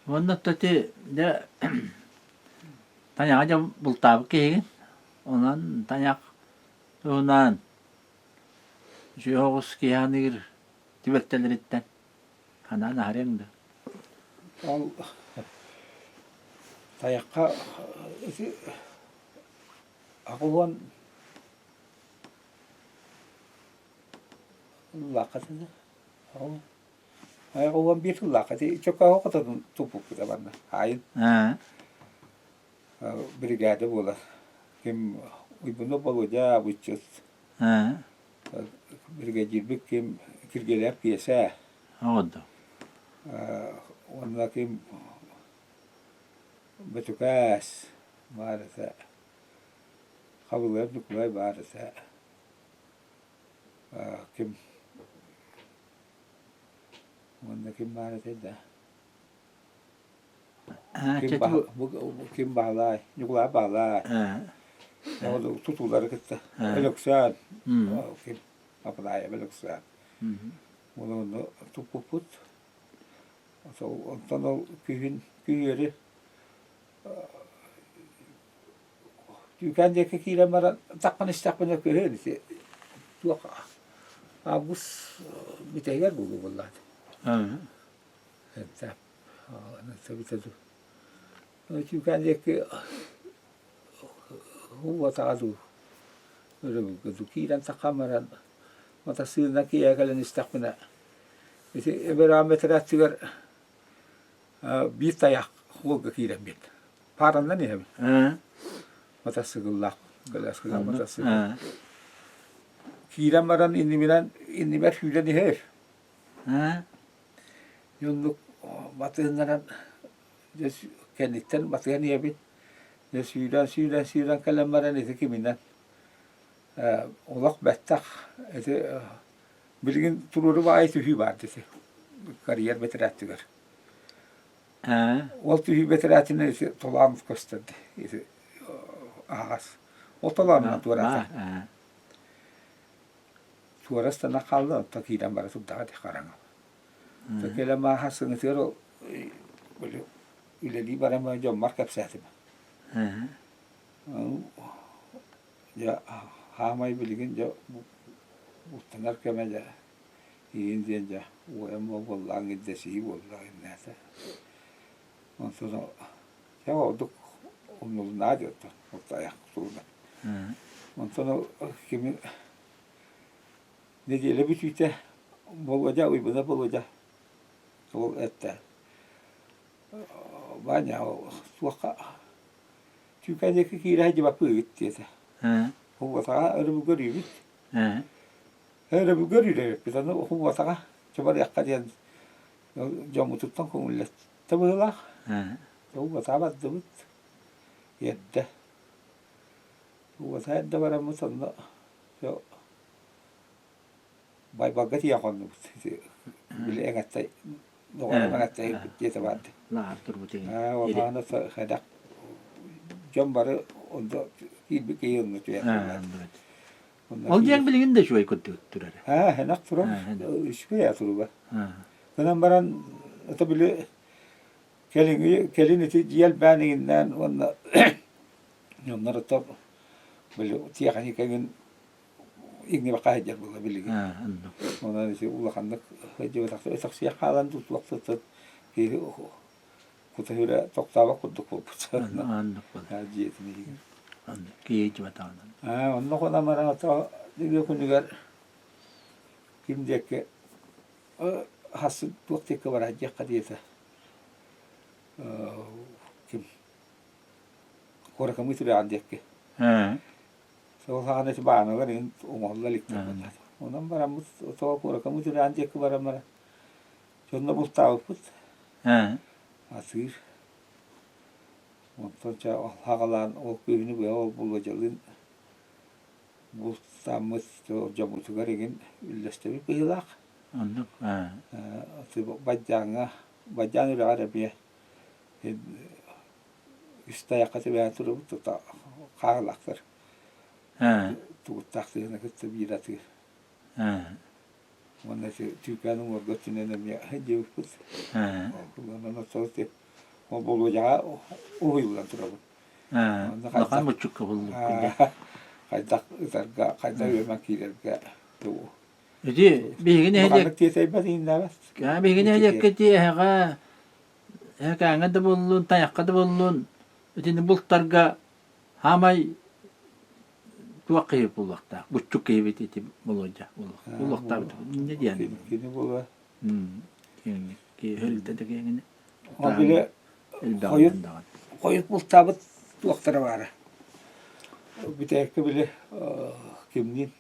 Уонна ити дьэ тайаҕа дьэ бултаабыт киһигин. Онон тайах туһунан. Үчүгэй оҕус киһи аныыр түбэлтэлэриттэн ханаан аһарыаҥ да? Ол тайахха ити 80 ыллаахха этэ 81 сыллаахха ити Чокооһу хотонун туппуппута манна аайын бригада буолар ким Уйбунов Володя абыччыт Биригэдьиирбит ким Киргиэлээх Киэсэ уонна ким Бөтүкээс баар этэ, Хабылыап Ньукулай баар этэ, ким уонна ким баар этэй да Ким Баһылай, Ньукулай Баһылай тутуулары кытта Өлөксөөн ким Пападаев Өлөксөөн Ону туппуппут. Онтон ол күһүн күһүөрү Түүкээн диэки киирэн баран таххан истэхпинэ күһүн ити туох август бүтэһигэр буолуо буоллаҕа. Түүкээн диэки уотаҕа дуу, өрөбүлгэ дуу киирэн таххан баран матассыынынан киэһэ кэлэн истэхпинэ ити Эбэрэҕин бэтэрээччигэр биир тайах уолга киирэн биэрдэ. Паараннан иһэбин. Матассыгыллаах, коляскалаах матассыгыл. Киирэн баран иннибинэн иннибэр сүүрэн иһэр. Оннук батыһыннаран дьэ кэнниттэн батыһан иһэбин. Дьэ сүүрэн сүүрэн сүүрэн кэлэн баран ити киминэн олох бэттэх ити билигин туруору баайы түһүү баар ити карьер бэтэрээттигэр. Ол түһүү бэтэрээтинэн ити толоон көстөр ити аһаҕас. Ол толоонунан туораата. Туора ыстана хаалла, онтон киирэн бара турдаҕа дии хараҥа. Кэлэн мааһа сыҥытыгар ол үлэлии баран дьоммор кэпсээтим. Дьэ хаамай билигин дьэ устанар кэмэ дьэ иин диэн дьэ уойан буоллаҕыҥ ирдэсиһии буолла иннээтэ. Онтон дьэ ордук умнулунаа диэн оттон туһунан. Онтон ол кими Нэдиэлэ бүтүүтэ Болуодьа Уйбуна Болуодьа ол эттэ Ваня туохха Түүкэ диэки киирэ сылдьыбаппыыгыт диэтэ. Уһугатаҕа өрөбүлгэ өрүүбүт. Өрөбүлгэ өрүүрэ аны уһугатаҕа чабарыахха диэн дьоммутуттан көҥүллэттэ быһыылаах. Уһугатаҕа бардыбыт. Эрдэ. Уһугатаҕа эрдэ бараммыт онно Байбалга тиийэн хоннубут. Били эҥэттэй доҕорум эҥэттэй диэтэ баарды. Лааҕыр турбут Ээ, ол хайдах дьон бары онно киирбит киһи онно түһэн Ол диэн билигин да үчүгэй курдук турар. Аа, хэнэх турар. Үчүгэй аа туруга. Гынан баран это били кэлиҥи кэлин ити дьиэ элбээн иҥиннээн уонна дьоннор ото били тиэхиньикэ иҥин иҥнибэххэ сылдьар буолла билигин. Онон ити улаханнык сылдьыбатах өтөхсүйэ хаалан туох киһи кута сүрэ тохтообот курдук буолбут. Дьиэтин иһигэр. Киһи дьыбатаҕынан. Онно хонон баран ото нөҥүө күнүгэр ким диэки хассын туох диэки барар диэххэ диэтэ. Ким Куоракамыы түбэҕин диэки. Ол саҕана ити бааналар иһин оҥоһулла иликтэр буоллаҕа. Онон бараммыт тоҕо куоракамыы түбэҕин диэки баран баран дьонно бултаабыппыт. Атыыр. Онтон чэ хаҕалаан ол күһүнү быһа ол Болуодьалыын бултааммыт дьоммутугар игин үллэстэбит быһыылаах. Оннук. Бадьааҥҥа Бадьаан үрэҕэр эмиэ үс тайахха түбэһэн турабыт тута хааһылаахтар тугуттаах тыһыны кытта биир атыыр уонна түүкээн уҥуорга өттүнэн эмиэ диэбиппит онон ол Болуодьаҕа уһуйуллан турабын улахан буччукка буллуккун хайдах ытарга хайдах үөмэн киирэргэ тугу. Ити биһиги нэһилиэк Улаханнык тиэтэйбэт ииннээбэт. Биһиги нэһилиэккэ ити эһэҕэ эһэкээҥҥэ да буоллун, тайахха да буоллун итини бултарга хаамай туох киһи буолуохтаах, буччук киһибит ити Болуодьа буолуохтаах инньэ диэн. Кини буолуо. Киһи өлтө да киэҥини. Ол били хойут хойут бултаабыт туохтара баара. Бүтэһиккэ били кимниин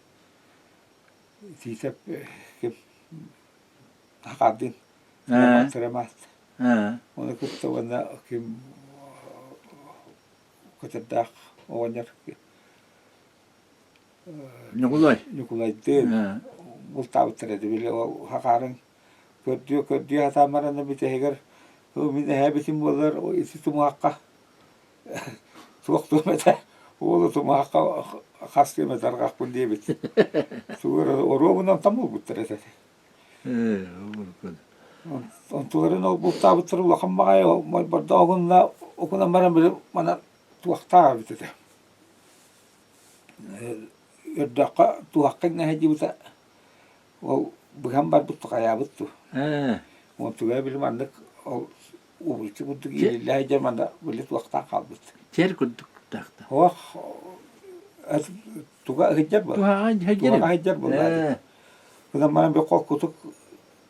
Тиитэп ким Хахаардыын Сырамаат Ону кытта уонна ким Көтөрдөөх оҕонньор Ньукулай Ньукулайдыын бултаабыттар этэ били ол хахаарын көрдүү көрдүү сатаан баран бүтэһигэр мин эһээбитим буоллар ити тумуһахха Туох туом этэ, уолу тумаахха хас кэм этэрҕахпын диэбит. Оруобунан там булбуттар этэ. Онтуларын ол бултаабыттар улахан баҕайы мойбордооҕунна окунан баран били манан туохтаах эбит этэ. Өрдөөххө туһахха иҥнэһэ диэбитэ ол быһан барбыт хайаабыт дуу. Онтуга били маннык ол Уһулуччу курдук иириллээх дьэ манна били туохтаах хаалбыт. Сиэр курдук таахта. Ох, туга ыһыдьар буолла. Туһаҕа Туһаҕа ыһыдьар буолла. Гынан баран би холкутук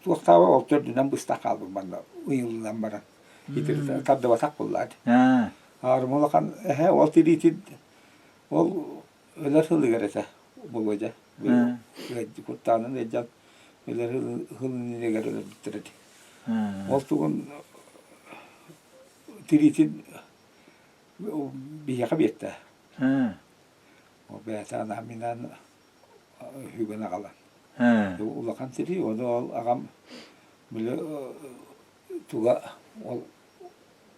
туохтааба ол төрдүнэн быста хаалбыт манна ыйыллан баран. Итир тардыбатах буоллаат. Аарым улахан эһэ ол тириитин ол өлөр сылыгар этэ Болуодьа. Куттаанын ыалдьан өлөр сылын өлөрбүттэр этэ. Ол тугун тириитин биһиэхэ биэртэ. Ол бэйэтэ анаан-минаан үһүгүн аҕалан. Улахан тирии, ону ол аҕам били туга ол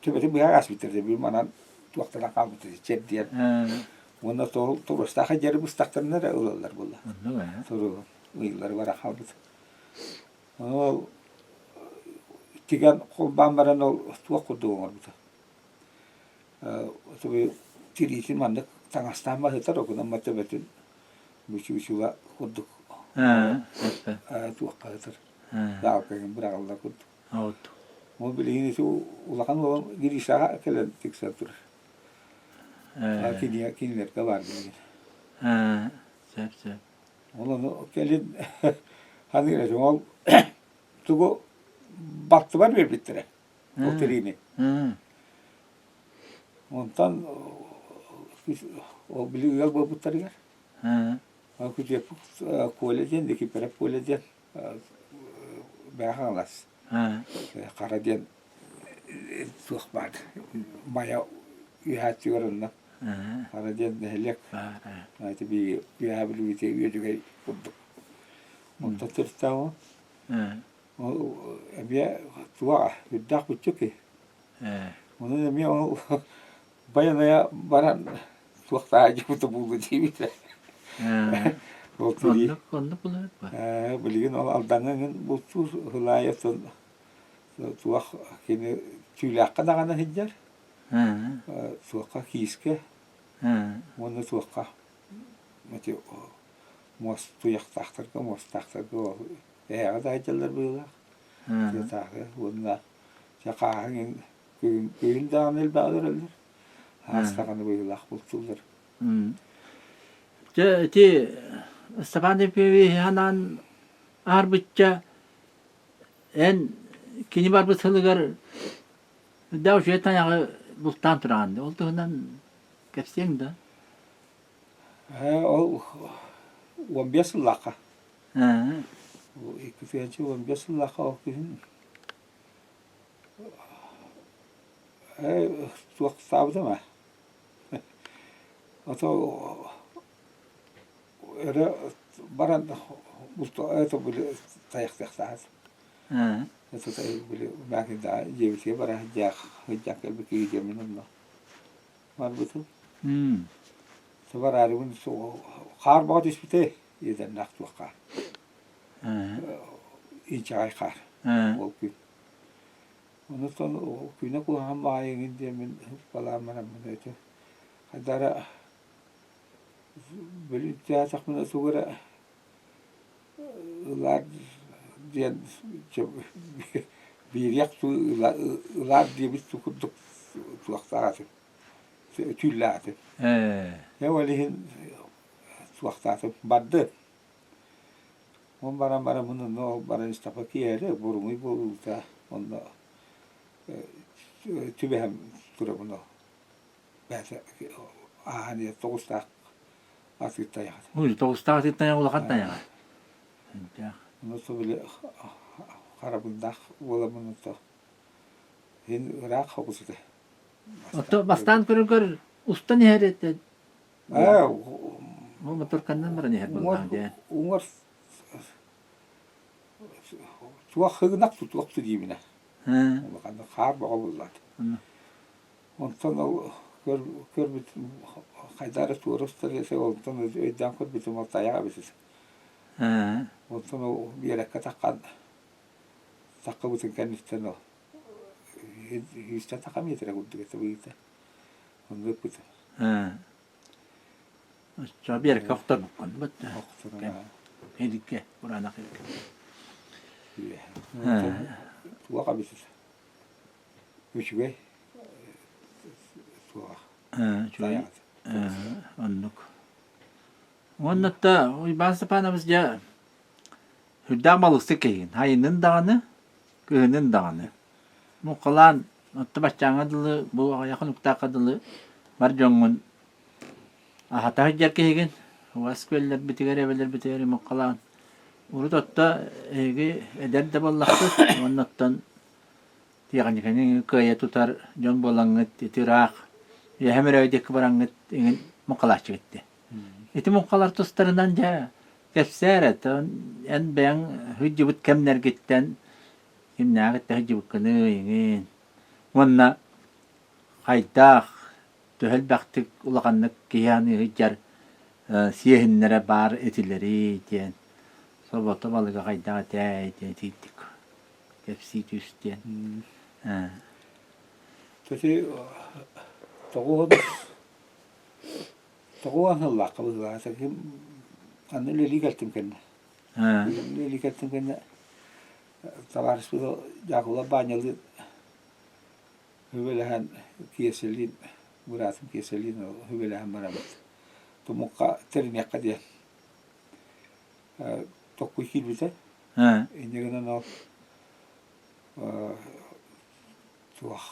төбөтүн быһа ааспыттар били манан туохтанан хаалбыт чэрдийэн уонна торуостаах дьэри быстахтарына эрэ ылаллар буолла. Туругу ыйыллары бара хаалбыт. Ол тигэн холбоон баран ол туох курдук оҥорбута. Тириитин маннык таҥастаан баһытар, окунан төбөтүн бучуучула курдук туохха сытар. Даалкаҥын быраҕаллар курдук. Ол билигин ити улахан уолум Гришаҕа кэлэн тиксэн турар. Кинилэргэ баар билигин. Сөп сөп. Ол ону кэлин ханыыр этим ол тугу балтыбар биэрбиттэрэ ол тириини. Онтон ол били ыал буолбуттарыгар күтүөппүт Коля диэн Никифоров Коля диэн Бэҕэ Хаҥалас Хара диэн туох баар Майа үөһээччигэр онно Хара диэн нэһилиэк ити биһиги Үөһээ Бүлүүгэ Үөдүгэй курдук онтон төрүттээҕим ол эмиэ туох үрдээх бүччүк киһи онон эмиэ ол Байанайа баран туох таайдьыбыта буолуо диэбитэ. Ол тирии. Оннук булар ба. Билигин ол Алдаҥҥа эҥин бултуур Һылаайа туох кини түүлээххэ даҕаны сылдьар. Туохха киискэ уонна туохха ити муос туйахтаахтарга муостаахтарга ол эһэҕэ да сылдьаллар быһыылаах. Тыатааҕы уонна чэ хааһын Күһүн даҕаны элбэҕи көрөллөр. Аас даҕаны быһыылаах бултууллар. Дьэ ити Степан Ефимович анаан аарбычча эн кини барбыт сылыгар үрдээх үчүгэй тайаҕы бултаан тураҕын ол туһунан кэпсиэҥ да? Ол 15 сыллаахха. 2015 сыллаахха ол күһүн Туох саабытым ээ ото өрө баран это били тайахтыахтаах это били дьиэбитигэр бара сылдьаах сылдьан кэлбит киһи диэммин онно барбытым бараарыбын хаар бөҕө түспүтэ иэдэннээх туохха инчэҕэй хаар ол күн Онуттан күнэ куһаҕан баҕайыгын диэммин балаан бараммын этэ хайдах эрэ били тээтэхпинэ тугу эрэ. Ылаар диэн биэриэх ылаар диэбит курдук туохтаах этим, түүллээх этим. Ээ ол иһин туохтаатым бардым. Ол баран бараммын онно ол баран истэххэ киэһэрэ буруҥуй буолуута онно түбэһэн турабын ол бэйэтэ ааһан иһэр тоҕустаах атыыр тайаҕа. Ой, тоҕустаах атыыр тайаҕа улахан тайаҕа. Онно били харабындаах буоламмын онто иһин ыраах соҕус этэ. Отто бастаан көрөргөр устан иһэр этэ. Бу моторканнан баран иһэр буоллаҕа дии. Уҥар туох хыгынах тутуох диибинэ. Улаханнык хаар бөҕө буллаат. Онтон ол көрбүт хайдах эрэ туора устар онтон өйдөөн көрбүтүм ол тайах эбит этэ. Онтон ол биэрэккэ таххан таххыбытын кэнниттэн ол сүүстэн таха миэтэрэ курдук этэ быһыыта. Онно ыппытым. Оччо биэрэккэ охторбуккун бытта. Эдикке, кураанах эдикке. Туох эбит Үчүгэй суоҕа. Үчүгэй. Оннук. Уонна да Уйбаан Степанович дьэ сүрдээх балыксыт киһигин. Айынын даҕаны, кыһынын даҕаны. Муҥхалаан отто баччааҥҥа дылы, бу аҕыйах хонуктаахха дылы бар дьоҥҥун аһата сылдьар киһигин. Уаз күөллэрбитигэр, эбэлэрбитигэр муҥхалаан. Урут отто эһиги эдэр да буоллаххыт, уонна оттон тиэхиньикэни кыайа тутар дьон буолаҥҥыт ити ыраах үөһэ мөрөөй диэки бараҥҥыт иҥин муҥхалааччыгыт дии. Ити муҥхалар тустарынан дьэ кэпсээ эрэ, эн бэйэҥ сылдьыбыт кэмнэргиттэн кимнээҕиттэн сылдьыбыккыный иҥин уонна хайдах төһө элбэхтик улаханнык киһи аныы сылдьар сиэһиннэрэ баар этилэрий диэн собото балыга хайдах этэй диэн итиитик кэпсии түс диэн. Ити тоҕуһун сыллаахха быһыылаах аны үлэлии кэлтим кэннэ. Үлэлии кэлтим кэннэ табаарыспыт Дьаакыбылап Баанньалыын үбэлэһэн Киэсэлиин быраатым Киэсэлиин үбэлэһэн барабыт. Тумукка тэриниэххэ диэн токкуй киирбитэ. Инньэ гынан ол туох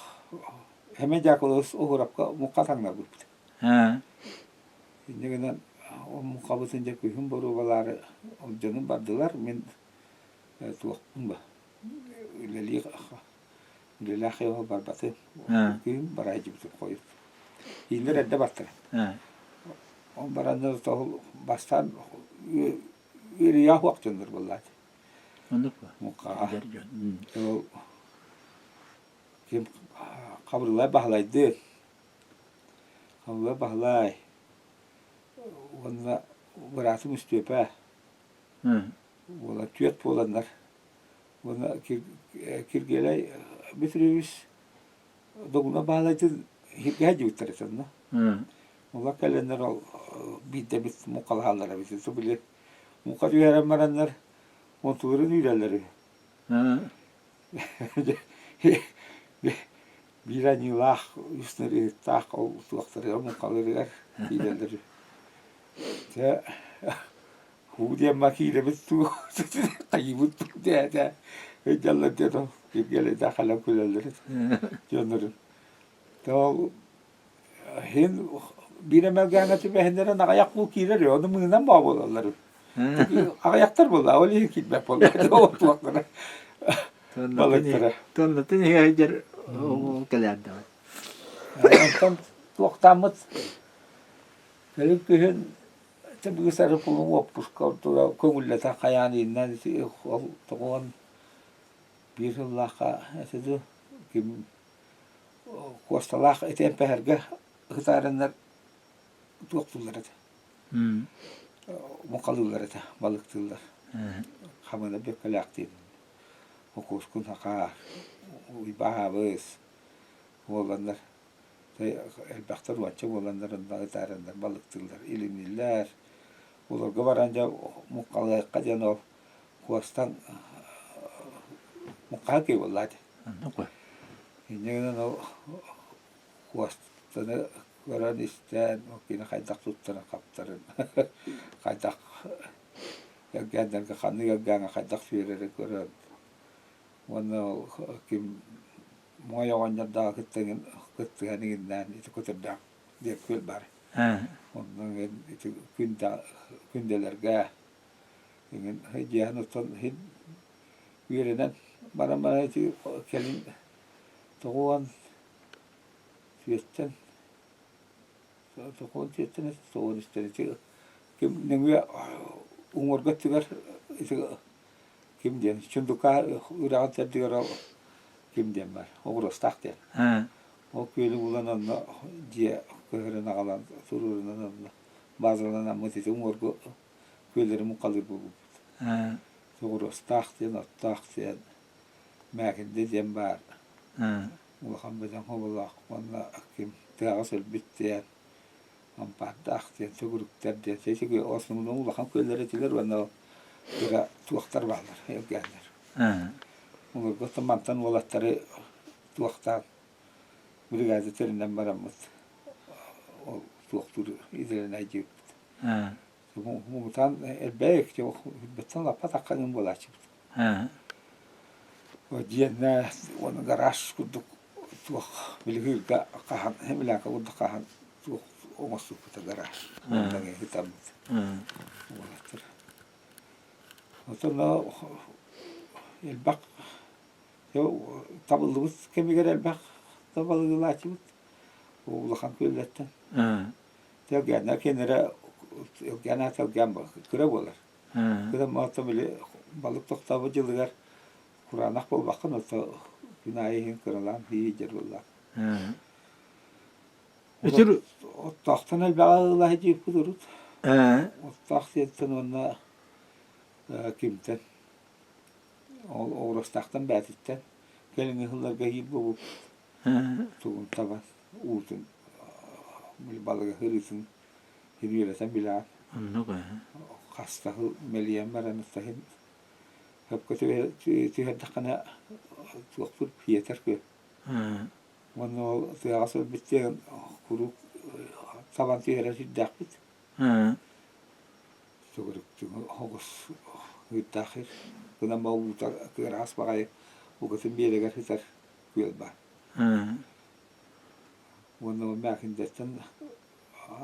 Эмэ Дьаакылабыс Уһурапка муҥха таҥнарбыппыт. Инньэ гынан ол муҥхабытын дьэ күһүн боруобалаары ол дьонум бардылар, мин туохпун ба үлэлии үлэлээх киһи барбатым. Күһүн бараайдьыбытым хойут. Иилэр эрдэ бартара. Ол бараннар ол бастаан үөрүйэх уох дьоннор буоллаат. Оннук ба? Эдэр дьон. Ол ким Хабырылай Баһылайдыын Хабырылай Баһылай уонна быраатым Үстүөпэ буолан түөрт буоланнар уонна Киргиэлэй Бүтүрүүбүс Догуна Баһылайдыын иһиргэһэ дьибиттэр этэ онно. Олор кэлэннэр ол биирдэ эбит муҥхалаһаллар эбит. Били муҥха түһэрэн бараннар онтуларын үүрэллэр үһү. Биир аньыылаах, үс нырыыһыттаах ол туохтарыгар муҥхаларыгар киирэллэр үһү. Дьэ Һуу диэн ма киирэбит дуу, хайыыбыт дуу диэтэ өйдөллөр диэн ол Киргиэлэйдээх кэлэн күлэллэр этэ дьоннорун. Ол иһин биир эмэлгээҥҥэ түбэһиннэрэн аҕыйах куул киирэр ону мыынан баа буолаллар. Аҕыйахтар буолла, ол иһин киирбэт буолла туохтара балыктара. Тоннатын иһэр ол кэлээрдэҕэ. Онтон туохтааммыт кэлин күһүн Ити быыс арыпылын уоппуска көҥүллэтэн хайаан ииннэн ити ол тоҕуон биир сыллаахха этэ дуу ким Куосталаах ити эмпэһэргэ ытаарыннар туохтууллар этэ муҥхалыыллар этэ балыктыыллар хамына бүөккэлээхтиин Окуоскун Хахаар Уйбаабыс буоланнар Элбэхтэр уонча буоланнар онно ытаараннар балыктыыллар, илимнииллэр. Олорго баран дьэ муҥхалыахха диэн ол. Куостан муҥхаһа киһи буолла ити. Инньэ гынан ол Куостаны көрөн-истэн, ол кини хайдах туттарын-хаптарын, хайдах эргээннэргэ ханнык эргээҥҥэ хайдах сүөрэрин көрөн уонна ол ким Моой оҕонньордооҕу кытта кыттыһан иҥиннээн ити көтөрдөөх диэн күөл баар. Онно ити күндэлэргэ иҥин дьиэһэн оттон иһин үөрэнэн баран баран ити кэлин тоҕуон сүөттэн тоҕуон сүөттэн тоҕуон истэн ити ким нөҥүө уҥуорга өттүгэр ити ким диэн Чундука үрэҕин төрдүгэр ол ким диэн бар Оҕуруостаах диэн ол күөлү булан онно дьиэ көһөрөн аҕалан туруорунан онно базаланаммыт ити уҥуоргу күөллэри муҥхалыыр буолбуппут Оҕуруостаах диэн оттоох диэн Мээкиндэ диэн баар улахан бөдөҥ хоболоох уонна ким тыаҕа сөлбүт диэн Ампаардаах диэн, төгүрүктэр диэн ити основном улахан күөллэр этилэр уонна кыра туохтар бааллар, элгээннэр. Олорго мантан уолаттары туохтаан бригада тэринэн бараммыт ол туохтуур идэлэнэ дьиэбит. Муҥутаан элбээх быттан лаппа таххан буолааччыбыт. Дьиэннэ уонна гараж курдук туох билигин хаһан землянка курдук хаһан туох оҥостубута гараж онно ыытаммыт уолаттар. Оттон элбэх табыллыбыт кэмигэр элбэх да балыгылааччыбыт улахан күөллэртэн. Тэлгээннэр киэннэрэ Ылгыан аата Ылгыан кыра буолар. Кыра оттон били балык тохтообут дьылыгар кураанах буолбаккын, ото күн аайы иһин кыралаан иһийдэр буоллаах. Өтөр Оттоохтон элбэҕи ыла сылдьыбыппыт урут. Оттоох сиэттэн уонна кимтэн ол оҕуруостаахтан бээтиттэн кэлиҥҥи сылларга иһиир буолбуппут. Тугун табан уутун балыгы ырыытын үөрэтэн билэҕин. Оннук ээ. Хаста сыл мэлийэн баран иһин сөпкө түһэрдэххинэ туохпут иэтэр күөл. Уонна ол тыаҕа сылдьыбыт диэн куруук табан түһэрэр сирдээхпит. Төгүрүктүҥү оҕус ыырдаах сир. Гынан уута кыараҕас баҕайы угатын биэрэгэр сытар күөл баар. Уонна ол Мээкиндэттэн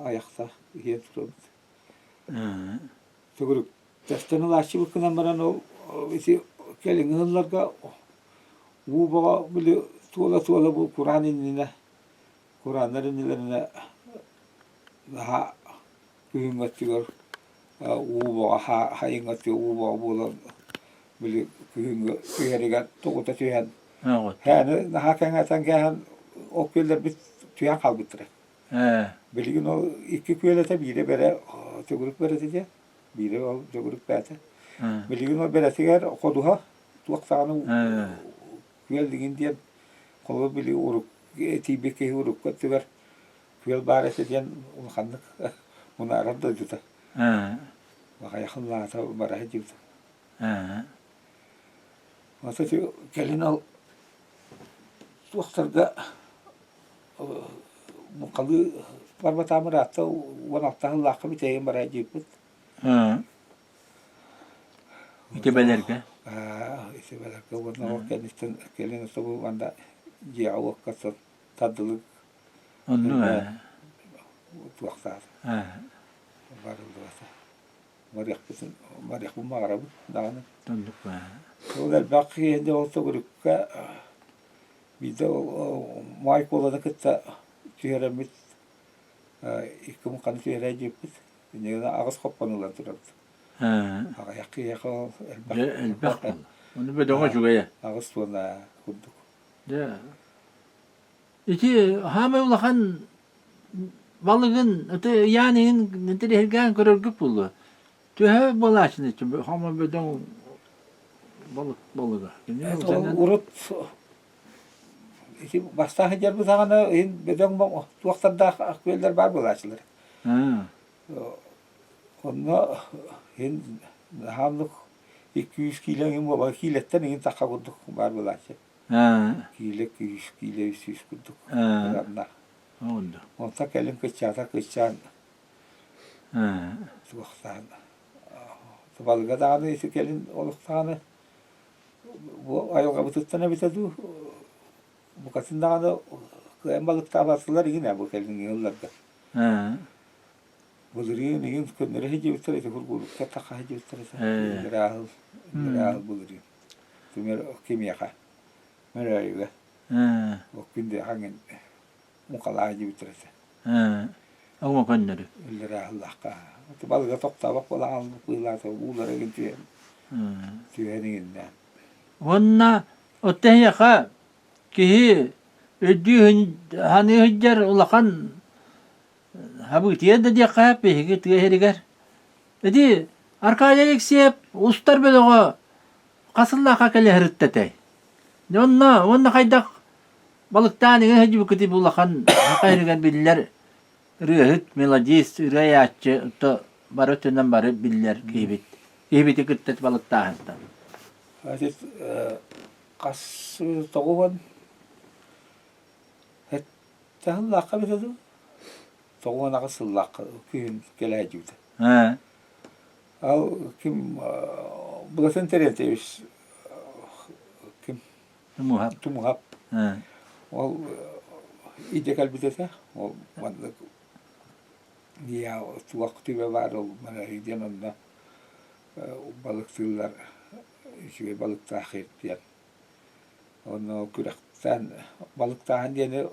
айахта иһэн турабыт. Төгүрүк тэстэн ылааччыбыт гынан баран ол ити кэлиҥҥи сылларга уу бөҕө били туола-туола бу кураан иннинэ курааннар иннилэринэ наһаа күһүҥҥү өттүгэр уу бөҕө сайыҥҥы өттүгэр уу бөҕө буолан били күһүҥҥү түһэригэр тоҕута түһэн һээни наһаа кэҥэтэн кээһэн ол күөллэрбит түһэн хаалбыттара. Билигин ол икки күөл этэ биирэ бэрэ төгүрүк бэрэтэ диэн, биирэ ол төгүрүк бээтэ. Билигин ол бэрэтигэр ходуһа туох даҕаны күөл дигин диэн холобур били урук тиийбит киһи урукку өттүгэр күөл баар этэ диэн улаханнык мунаарар дойдута. Аҕыйахын лаата бара сылдьыбыта. Ото кэлин ол туохтарга муҥхалыы барбатаам ыраатта 16 сыллаахха бүтэйэн бараа диэбиппит. Итибэлэргэ? Итибэлэргэ уонна ол кэнниттэн кэлин особу манна дьиэҕэ-уокка тардылык Оннук ээ. туохтаата. Барыллыбата. Барыахпытын барыахпын баҕарабын даҕаны. Оннук ээ. Ол элбэх киһи ол төгүрүккэ Биирдэ Маай Куоланы кытта түһэрэммит икки муҥханы түһэрэ диэбиппит. Инньэ аҕыс хоппону ылан турабыт. Аҕыйах киһиэхэ ол элбэх. Элбэх буолла. Ону бөдөҥө үчүгэйэ. Аҕыс туонна курдук. Дьэ. Ити хаамай улахан балыгын ити ыйаан иһин интэриэһиргээн көрөргүт буолуо. Төһө буолааччыны хаамай бөдөҥ балык балыга. Урут ити бастаан сылдьарбыт саҕана иһин бөдөҥ туохтардаах күөллэр баар буолааччылар. Онно иһин наһаалык. 200 киилэ иҥин буола киилэттэн иҥин тахха курдук баар буолааччы. Киилэ 200 киилэ 300 курдук ыраннаах. Онтон кэлин кыччаата кыччаан туохтаан балыга даҕаны ити кэлин олохтоҕуна бу айылҕабытыттан эбитэ дуу букатын даҕаны кыайан балыктаабатылар игин ээ бу кэлиҥҥи сылларга. Былырыын игин көннөрө сылдьыбыттар ити кургуулукка таха сылдьыбыттар этэ. Ырааһыл ырааһыл былырыын. Түмэр кимиэхэ Мөрөөйүгэ. Ол күн хаҥын мукалаа дьибиттэр этэ. Оҥо көннөрү. Ырааһыллаахха. Балыга тохтообот буолан быылаата уулара игин түһэн түһэн игиннээн. Уонна оттон эһиэхэ киһи өйдүү саныы сылдьар улахан хабыытыйа да диэххэ биһиги тыа сиригэр. Ити Аркадий Алексеев устар бөлөҕө хас сыллаахха кэлэ сырытта этэй? Онно уонна хайдах балыктаан иҥэ сылдьыбыккытый бу улахан саха сиригэр биллэр ырыаһыт, мелодист, ырыа айааччы то бары өттүнэн бары биллэр киһибит. Киһибити кытта балыктааһынтан. Хас тоҕуһун сэттэ сыллаахха эбитэ дуу 98 сыллаахха күһүн кэлээдьибитэ. Ал ким Былатын Терентьевич ким Тумуһап. Тумуһап. Ол идэ кэлбит этэ. Ол маннык туох түбэ баар ол манарый диэн онно балыктыыллар үчүгэй балыктаах диэн. Онно күрэхтээн балыктааһын диэни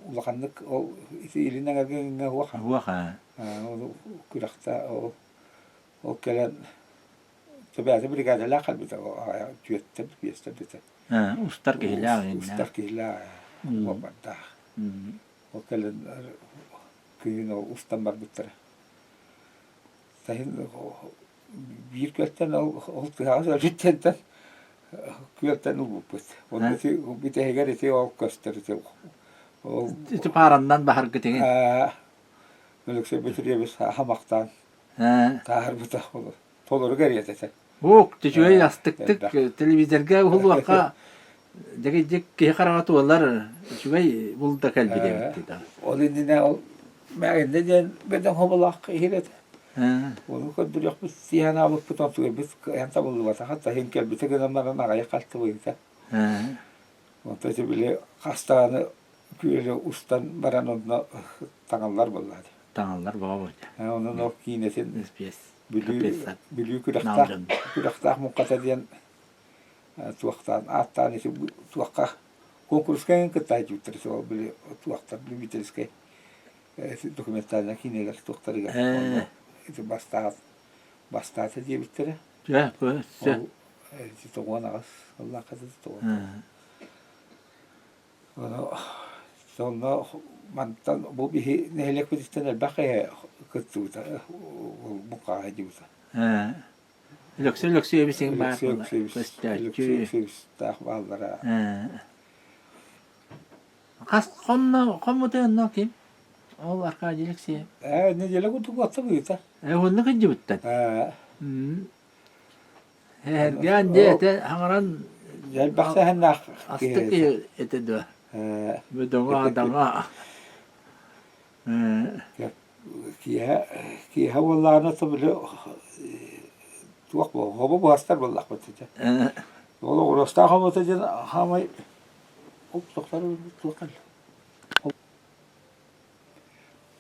улаханнык ол ити илин эҥэргэ уох Уох аа. Ол күрэхтэ ол ол кэлэн төбөөтө бригадалаах кэлбитэ түөртэн биэстэн бүтэ. Устар киһилээх Устар киһилээх уопардаах. Ол кэлэн күһүн ол устан барбыттара. Сайын биир күөлтэн ол ол тыһаҕас өлүттэнтэн күөлтэн ылбыппыт. Онно ити бүтэһигэр ити ол көстөр ити ол Ити паараннан баһаргыт иҥин. Өлөксөй Бөтүрүөбүс хамахтаан тааһырбыта толору кэриэтэ этэ. Ук, үчүгэй астыктык телевизорга уһулуохха дьэгидьик киһи хараҕа туолар үчүгэй булда кэлбит эбит Ол иннинэ ол Мээгиннэ диэн бөдөҥ хобулаах иһир этэ. Ону көрдөрүөхпүт сиэһэн аабыппыт онтугайбыт кыайан табыллыбатаха таһын кэлбитэ гынан баран аҕыйах халтыбыйыта. Онто ити били хастааны күөлү устан баран онно таҥаллар буоллаат. Таҥаллар боо Онон ол киинэтин Бүлүү Бүлүү күрэхтээх күрэхтээх муҥхата диэн туохтаан ааттаан ити туохха куонкуруска кыттааччыбыттар сол били туохтар любительскай документальнай киинэлэр туохтарыгар ити бастаат бастаата диэбиттэрэ ол 98 сыллаахха Онно мантан бу биһи нэһилиэкпититтэн элбэх киһи кыттыбыта, буккааһы дьыбыта. Өлөксөй Өлөксөйөбүс иҥ баар Өлөксөй Өлөксөйөбүстээх бааллара. Хас хонно хоммута онно ким? Ол Аркадий Алексеев. Ээ, неделя курдук уотта быыта. Ээ, онно кыдьыбыттан. Ээ. Эһэргээн дьэ этэ хаҥаран Элбэх сэһэннээх астык киһи этэ дуо? Бөдөҥө адаҥа. Киэһэ киэһэ буоллаҕына то били туох буол хобу буһастар буоллахпыт этэ. Ол оҕуруостаах хобото диэн хаамай тохтор туох кэллэ.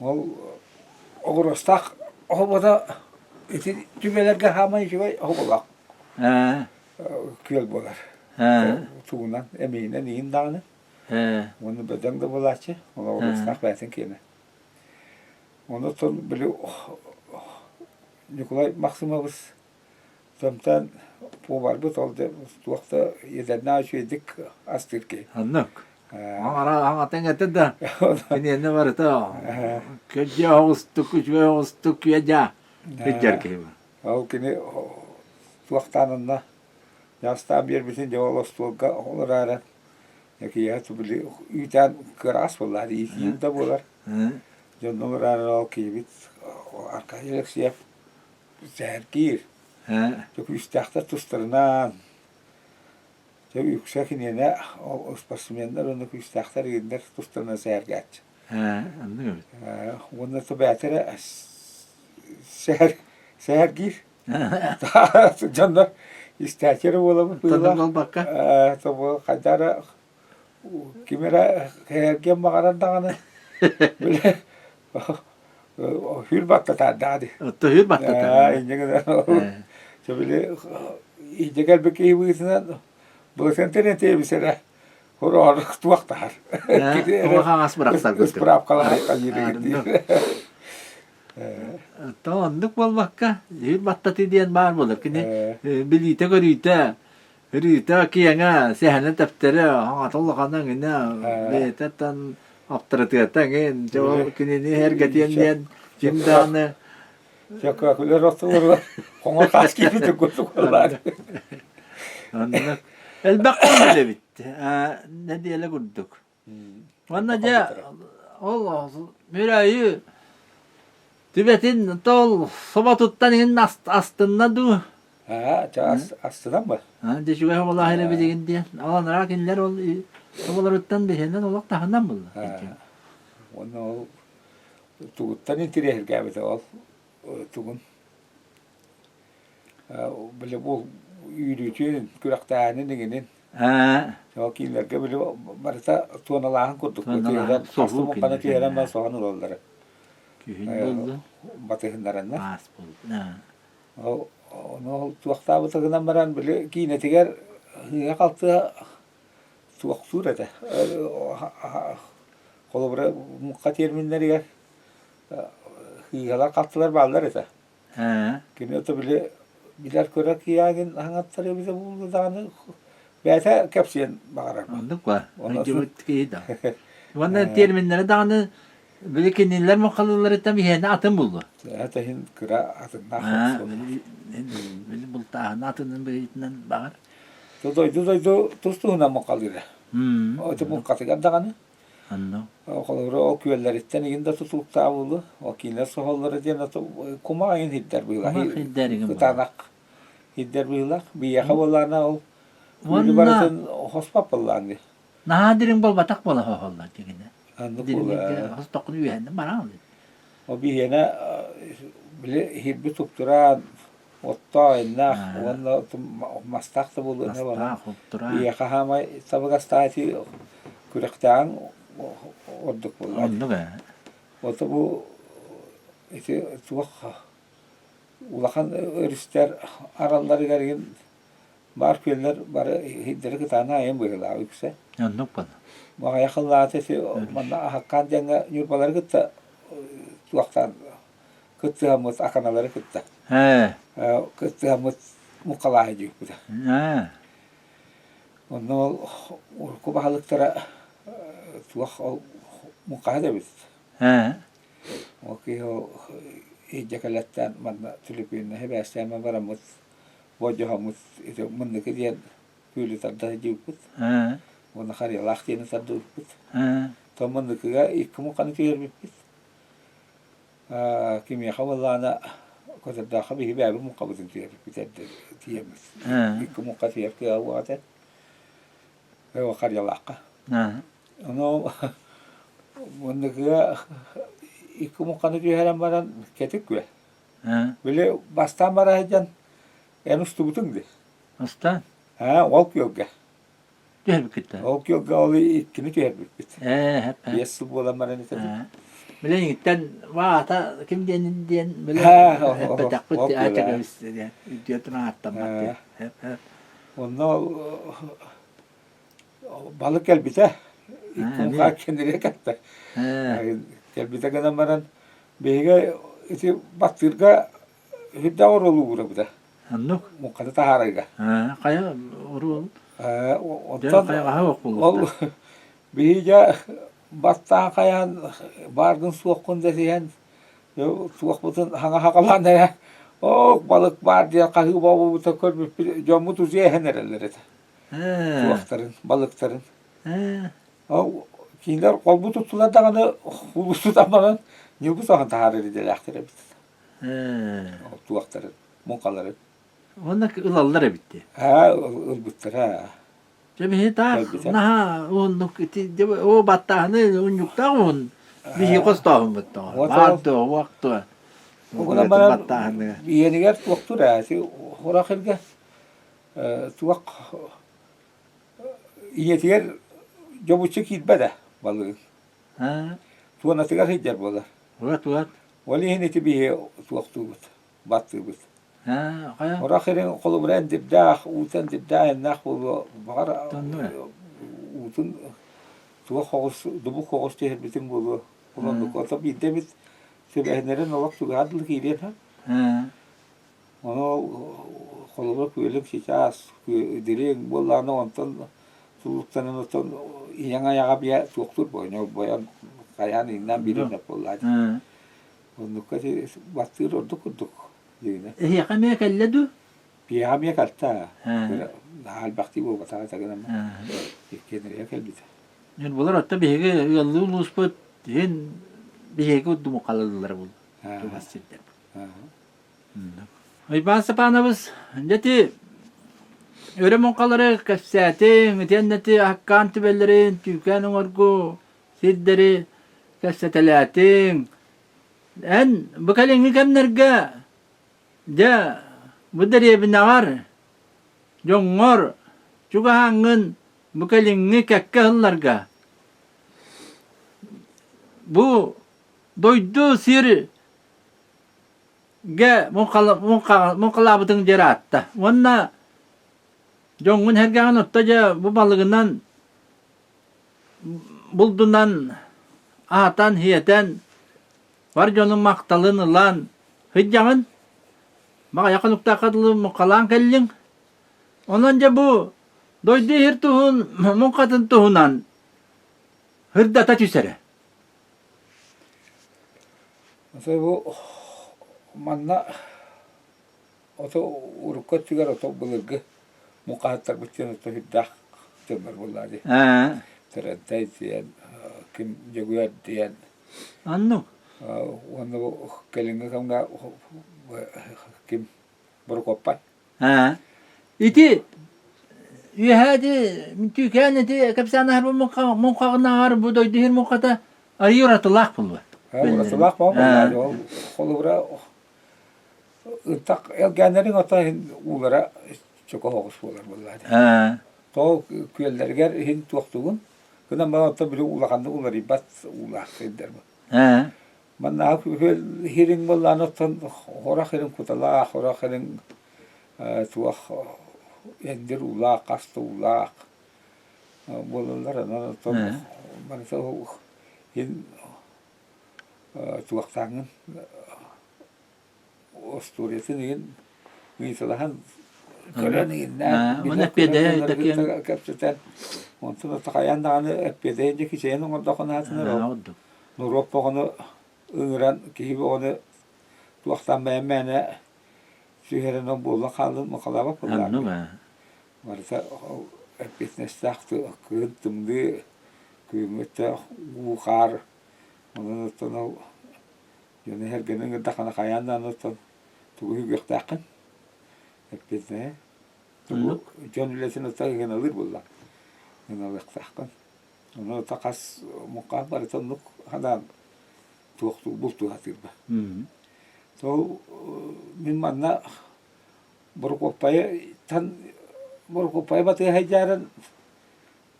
Ол оҕуруостаах оһобото ити түбэлэргэ хааман үчүгэй оһоболоох күөл буолар. Тугунан, эмиһинэн иһин даҕаны. Уонна бөдөҥ да буолааччы, ол оҕуруостаах бэйэтин киэнэ. Онон били Ньукулай Махсымабыс Томтон пуобарбыт ол туох да иэдэрнээх үчүгэйдик астыыр киһи. Оннук. Аҥатыҥ этэ да киниэнэ барыта көлдьө оҕустук, үчүгэй оҕустук күө-дьаа сылдьар киһи. Ол кини туохтаан онно дьаастаан биэрбитин дьэ ол остуолга олорааран киһиэхэ били үүтээн кыараҕас буоллаҕа иитиим да буолар. Дьонно олорааран ол киһибит Аркадий Алексеев сэһэргиир. Дьэ күүстээхтэр тустарынан дьэ үксэ киниэнэ ол спортсменнар уонна күүстээхтэр игиннэр тустарынан сэһэргээччи. Оннук эбит. Уонна бэйэтэ эрэ сэһэр сэһэргиир. Дьоннор истээччи эрэ буолабыт быһыылаах. буолбакка. Хайдах эрэ ким эрэ сэһэргиэн баҕарар даҕаны били Хүр баттатаардаҕа дии. Отто хүр баттатар. Инньэ гынан били иһдьэ кэлбит киһи быһыытынан быласыан этиэбис эрэ хороору туохтаһар. Оҕо хаҥас бырахсар Ыспыраапкалаһар хайыырыгын То оннук буолбакка, хүр баттатыы диэн баар буолар. Кини билиитэ-көрүүтэ Ырыыта киэҥэ, сэһэнэ тэптэрэ, хаҥата улахана эҥинэ, бэйэтэ аптарытыата эҥин, дьэ ол кинини эргэтиэн диэн ким даҕаны Чөкөөкүлэр ортолоругар хоҥор хаас киирбит курдук буоллаҕа. Оннук. Элбэх хонор эбит. Нэдиэлэ курдук. Уонна дьэ ол Мүрөйү түбэтин ол соботуттан иһин астынна дуу? Аа, астынан ба. Дьэ үчүгэй оҕолоох эрэ билигин диэн. Ол анараа кинилэр ол соболоруттан биһиэнэн олох таһынан булла. Уонна ол тугуттан интириэһиргээбитэ ол тугун били бу үүрүүтүн, күрэхтээһинин иҥинин Ол кииннэргэ били барыта туоналааһын курдук түһэрэн, хастыы муҥханы түһэрэн баран соһон ылаллара. Күһүн буолла. Батыһыннараннар. Аас буолла. Ол ону ол туохтаабыта гынан баран били киинэтигэр сыыһа-халтыга туохтуур этэ. Холобура муҥха терминнэригэр сыыһалар-халтылар бааллар этэ. Кини ото били билэр-көрөр киһиэхин аһаҥаттар эбитэ буолла даҕаны бэйэтэ кэпсиэн баҕарар. Оннук ба. Сылдьыбыт киһи да. Уонна терминнэри даҕаны били кинилэр мухалыыларыттан биһиэнэ атын булла. Это иһин кыра атыннаах. Били бултааһын атынын быһыытынан баҕар. Дойду дойду тус-туһунан мухалыыра. Ити муххатыгар даҕаны Онно. Холобура, ол күөллэриттэн игин да тутулуктаах буолуо. Ол кинилэр соһоллоро диэн кумах игин хирдэр быһыылаах. Кумах хирдэр игин Кытаанах хирдэр быһыылаах. Биһиэхэ буоллаҕына ол күөлү барытын хоспот буоллаҕын дии. Наһаа дириҥ буолбатах буола хоһоллор дигинэ. Оннук Дириҥ буолла. хостоххун үөһэннэн бараҕын. Ол биһиэнэ били хирби туптураан оттоо иннаах уонна мастаах да буолуон Мастаах, уптураан. Биһиэхэ хаамай табыгастаах ити күрэхтээҕиҥ ордук буолла. Оннук ээ. Ото бу ити туох улахан өрүстэр аралларыгар игин баар күөллэр бары иһирдэри кытаана айан быһыылаах үксэ. Оннук буолла. Маҕайа хыллаата ити манна аһаккаан диэҥҥэ Ньурбалары кытта туохтаан кыттыһаммыт аканалары кытта кыттыһаммыт мукалааһы диэбиппитэ. Онно ол урукку баһылыктара туох ол муҥхаһыт эбит. Ол киһи ол иһдьэ кэлэттээн манна түлүпүөннэ сибээстээн бараммыт болдьоһоммут ити мынныкы диэн күөлү тарда сылдьыбыппыт. Уонна харыйалаах диэни тардыбыппыт. То мынныкыга икки муҥханы түһэрбиппит. Кимиэхэ буоллаҕына Көтөрдөөххө биһи бэйэбит муҥхабытын түһэрбиппит эрдэ тиийэммит. Икки муҥха түһэр кыаҕа буолла этэ. Харыйалаахха. Ону муннукуга икки муҥханы түһэрэн баран кэтит күөл. Били бастаан бара сылдьан эн устубутуҥ дии. Устан? Аа, ол күөлгэ. Түһэрбиккит Ол күөлгэ ол иккини түһэрбиппит. Ээ, Биэс сыл буолан баран этэбит. Били иҥиттэн ваата ким диэн диэн били эппэтэхпит аача диэн үтүөтүн ааттаммат диэн. Онно балык кэлбитэ. Икки муха кэннирэ кэлтэ. Кэлбитэ гынан баран биһиги ити баттыырга Үрдээх оруолу уурабыта. Оннук. Муҥханы таһаарарга. Хайа оруол? Оттон хайаҕаһа ол биһи дьэ бастаан хайаан бааргын суоххун дэсиһэн суохпутун хаҥа хаҕалаан эрэ оо балык баар диэн хаһыы буолбута көрбүппүт дьоммут уже эһэн эрэллэр этэ. Суохтарын, балыктарын. Ол кинилэр холбуу туттулар даҕаны улуустутан баран ньылбы соһон таһаарар идэлээхтэр эбит. Туохтарын, муҥхаларын. Уонна ылаллар эбит дии. Аа ылбыттара. Дьэ биһи таах наһаа уһуннук ити оо баттааһыны унньуктаах уһун биһи хостооһуммут тоҕо. Баар дуо, уох дуо. Угунан баран иэнигэр туохтур ээ хурах илгэ туох ийэтигэр дьобуччу киирбэт ээ балыгын. Туонатыгар сылдьар буолар. Уот уот. Ол иһин ити биһи туохтуубут, баттыыбыт. Орох ириҥ холобура эндирдээх, уута эндирдээх айаннаах буолуо, баҕар уутун туох оҕус, дубук оҕус түһэрбитиҥ буолуо. Ол оннук ото биирдэ эмит сүбэһиннэрин олох чугаһа дылы киириэн сөп. Ону холобура күөлүҥ сейчас дириҥ буоллаҕына онтон сулуктанан оттон ийэҥ айаҕа биэ туохтуур бойон бойон хайаан иҥнээн биэрэр буоллаа дии. Оннукка баттыыр ордук курдук дигинэ. Эһиэхэ эмиэ кэллэ дуу? Биэҕэ эмиэ кэлтэ. Наһаа элбэхтии буолбатаҕа тагынан иккиэн кэлбитэ. Мин булар отто биһиги ыаллыы улууспут иһин биһиги удумукалаллара бул. Тугас сирдэр. Уйбаан Степанович, дьэ өрө муҥхалары кэпсээтиҥ, итиэннэ ити аккаан түбэллэрин, түүкээн оҥоргу сирдэри кэпсэтэлээтиҥ. Эн бу кэлиҥҥи кэмнэргэ дьэ бу дэриэбинэҕэр дьоҥҥор чугаһааҥҥын бу кэлиҥҥи кэккэ сылларга бу дойду сир гэ муҥхалаабытыҥ дьэр аатта уонна дьоҥҥун сэргэҕин отто дьэ бу балыгынан булдунан аһатан-сиэтэн бар дьонун махталын ылан сылдьаҕын маҕайа хонуктаахха дылы муҥхалаан кэллиҥ онон дьэ бу дойду иһир туһун муҥхатын туһунан сырдата түс эрэ Бу манна ото урукку өттүгэр ото былыргы муҥхаһыттарбыт диэн ото сүрдээх дьоннор буоллаа дии. Тэрэнтэй диэн, ким Дьөгүөр диэн. Оннук. Уонна бу кэлиҥҥи кэмҥэ ким Борокуоппай. Ити үөһээ ити түүкээн ити кэпсээн аһар муҥхаҕынааҕар бу дойду иһин муҥхата арыый уратылаах буолуо. Уратылаах буолуо. Ол холобура ынтах элгээннэриҥ ото иһин уулара чөкө оҕус буолар буоллаа дии. Тоҕо күөллэригэр иһин туохтугун гынан баран оттон били улаханнык уларыйбат уулаах сирдэр бу. Маннааҕы күөл иһириҥ буоллаҕына оттон орох ириҥ куталаах, орох ириҥ туох эндир уулаах, хас да уулаах буолаллар. Онон оттон барыта иһин туохтааҥҥын остуоруйатын иһин ыйыталаһан көрөн иһиннээн кэпсэтэн онтон ото хайаан даҕаны эппиэдэйин дьэ кичэйэн оҥордоххуна аатынар норуот боҕону ыҥыран киһи боҕону туохтаан бэйэм мээнэ түһэрэн ол буолла хааллын махалаабат буоллаҕа барыта эппиэтинэстээх кыһын тымныы күһүҥҥү өттө уу хаар онон оттон ол Дьону эһэргэни ыҥырдаххына хайаан даҕаны оттон тугу үһүгүөхтээххин эппиэтинэһи тугу дьон үлэтин оттон ыһыналыыр буолла ыһыналыахтааххын ону ото хас муҥхаах барыта оннук ханаан туохтуу бултуу сатыырба сол мин манна Борокуоппайы Борокуоппайы батыһа сылдьаарын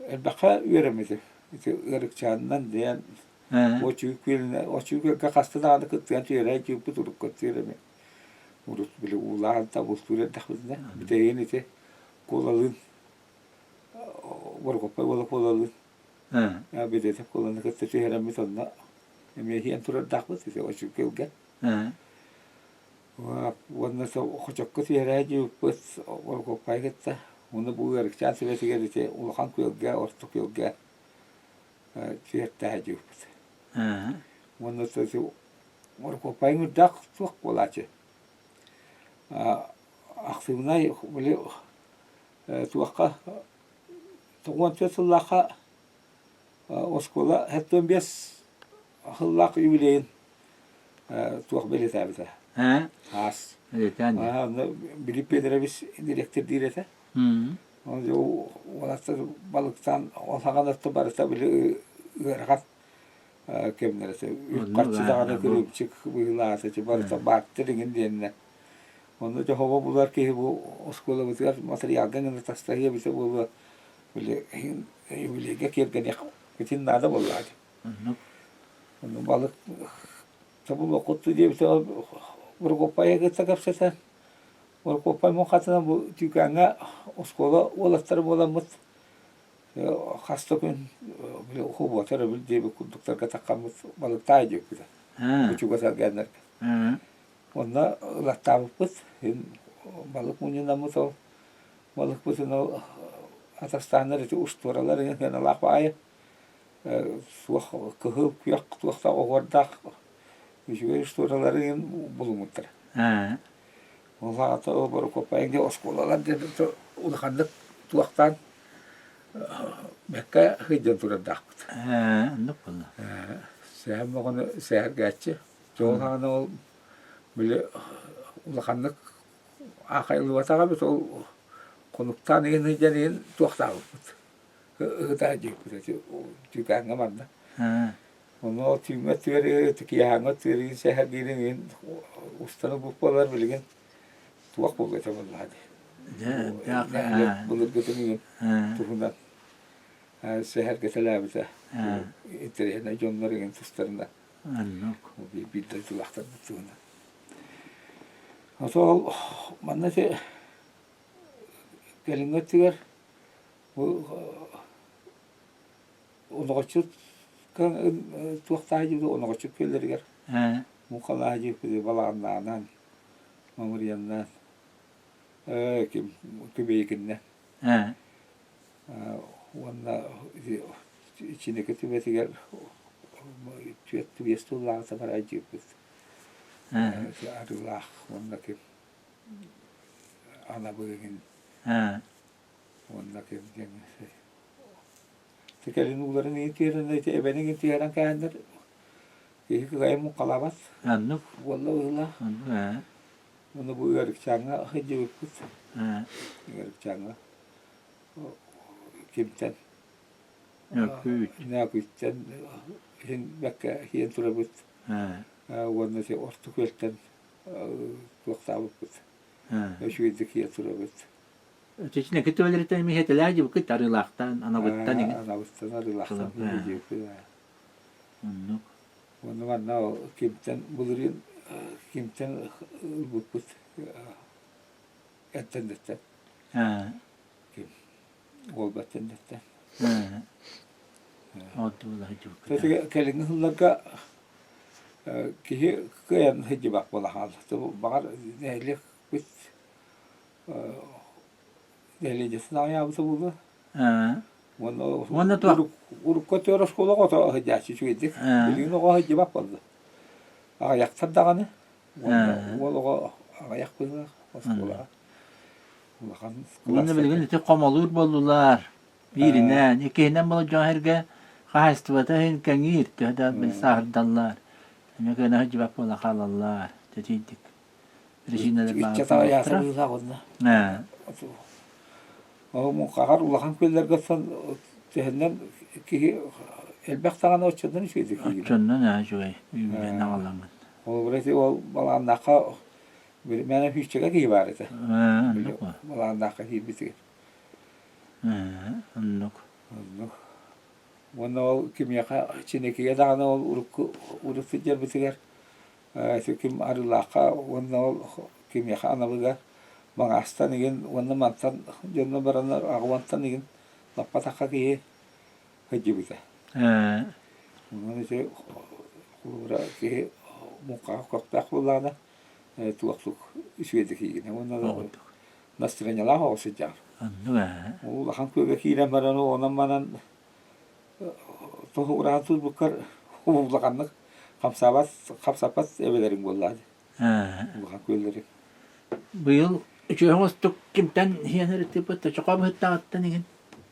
элбэххэ үөрэммитим ити ыарыкчаанынан диэн Очуй күөлүнэ очуй күөлгэ хаста даҕаны кыттыган түөрэ дьыыппыт урукку өттүгэр эмиэ урут били уулаан да бултуур эрдэхпитинэ бүтэйин ити куолалыын Борокуоппай уола куолалыын Бөдөтөп куоланы кытта түһэрэммит онно эмиэ иһэн турардаахпыт ити очуй күөлгэ уонна хочокко түһэрээ дьыыппыт Борокуоппайы кытта уонна бу ыарыкчаан сүбэтигэр ити улахан күөлгэ орто күөлгэ түөртээһи дьыыппыт. Уонна моркуоппайыҥ үрдээх суох буолааччы. Ахсыыбынай били туохха 94 сыллаахха оскуола 75 сыллаах юбилейын туох бэлиэтээбитэ. Аас. Билип Петрович дириэктэрдиир этэ. Уолаттар балыктаан ол саҕана барыта били ыарахан кэмнэр этэ. Үп-харчы даҕаны кырыымчык быһыылаах этэ. Барыта бааттар иҥин диэннэ. Онно дьоһобо булар киһи бу оскуолабытыгар материалга гына тастаһыа эбитэ буолуо. Били юбилейга киэргэниэхпитин наада буоллаҕа дии. Онно балык тобулуоххут диэбитэ Прокопайы кытта кэпсэтэн Прокопай муҥхатынан бу Түүкээҥҥэ оскуола уолаттара буоламмыт хас да күн били субуота өрөбүл диэбит курдуктарга таххаммыт балыктаай диэбиппитэ бу чугас эргээннэргэ онно ылаттаабыппыт балык мунньунаммыт ол балыкпытын ол атастааннар ити устуоралар иһин сыаналаах баайы суох кыһыл күөх туохтаах оһуордаах үчүгэй устуоралары иһин булуммуттара Ол аата Борокуоппайга оскуолалар диэн улаханнык туохтаан бэккэ сылдьан турардаахпыт. Ээ, оннук буолла. Сэһэн бөҕөнү сэһэргээччи. Ол саҕана ол били улаханнык аахайыллыбатаҕа эбит ол хонуктаан иһин сылдьан иһин туохтаабыппыт. Ыһытаа диэбиппит ити түүкээҥҥэ манна. Онно ол түүҥҥэ өттүгэр киэһээҥҥи өттүгэр сэһэргиирин иһин устан ылбыт буолар билигин туох буолуо этэ буоллаҕа дии. Былыргытын иһин туһунан сэһэргэтэлээбитэ. Интэриэһинэй дьоннор иһин тустарынан. Биир дойдулаахтарбыт туһунан. Ол манна ити кэлиҥҥи өттүгэр бу Оноҕоччут туохтаах дьиэбит оноҕоччут күөллэригэр муҥхалаах дьиэбит балаҕаннааҕынан Мамырыйаннаан ким Күбэйикиннэ уонна Чинэкэ түбэтигэр түөрт биэс сыллааҕыта барар дьиэбит арыылаах уонна ким Анабыгын уонна ким диэн Кэлин ууларын иһин түһэрэн ити эбэни иһин түһэрэн кээһэннэр киһи кыайан муҥхалаабат. Оннук. Буолла быһыылаах. Оннук ээ. Уонна бу Ыарыкчааҥҥа сылдьыбыппыт. Ыарыкчааҥҥа кимтэн Нөкүүт. Нөкүүттэн иһин бэккэ иһэн турабыт. Уонна ити Орто Күөлтэн туохтаабыппыт. Үчүгэйдик иһэн турабыт. Чечня кытта миһэтэлээх дьыбыкыт арыылаахтан, анабыттан иҥин. Анабыттан арыылаахтан дьиэбиккит. Оннук. Уонна манна ол кимтэн былырыын кимтэн ылбыппыт эттэн Ким уолбаттан дэттэн. Кэлиҥҥи сылларга киһи кыайан сылдьыбат буола хаалла. Баҕар нэһилиэкпит Нэһилиэнньэтин аҕыйаабыта буолуо. Уонна Уонна туох урукку өттүгэр оскуолаҕа ото сылдьааччы үчүгэйдик. Билигин оҕо сылдьыбат буолла. Аҕыйахтар даҕаны. Уонна уол оҕо аҕыйах быһыылаах оскуолаҕа. Улахан Уонна билигин ити хомолуур буоллулар. Бииринэн, иккиһинэн буолар дьон сиргэ хаһаайыстыбата иһин кэҥиир, төһө да били сааһырдаллар. Эмиэ кыана сылдьыбат буола хаалаллар. Тэтийдик. Ыччат аҕыйаата быһыылаах уонна Ол муҥхаҕар улахан күөллэргэ төһөннөн киһи элбэх даҕаны оччонон үчүгэйдик киирэр. Оччонон үчүгэй үүнэн аҕаламмыт. Холобура ити ол балааннаахха мээнэ сүүсчэкэ киһи баар этэ. Балааннаахха киирбитигэр. Оннук. Оннук. Уонна ол кимиэхэ Чинэкигэ даҕаны ол урукку урут сылдьарбытыгар ким Арыылаахха уонна ол кимиэхэ анабыга Маҥаастан игин уонна мантан дьонно бараннар аҕабантан игин лаппатахха киһи сылдьыбыта. Онон ити холобура киһи муҥхаҕа көхтөөх буоллаҕына туохтук үчүгэйдик киигинэ уонна настроениелаах оҕо сылдьар. Улахан күөлгэ киирэн баран онон-манан Тоһугураан турбуккар улаханнык хамсаабат хамсаппат эбэлэриҥ буоллаа дии. Улахан күөллэри. Быйыл үчүгэй оҥостук кимтэн иһэн эритиппит чохоо быһыттааҕыттан иҥин.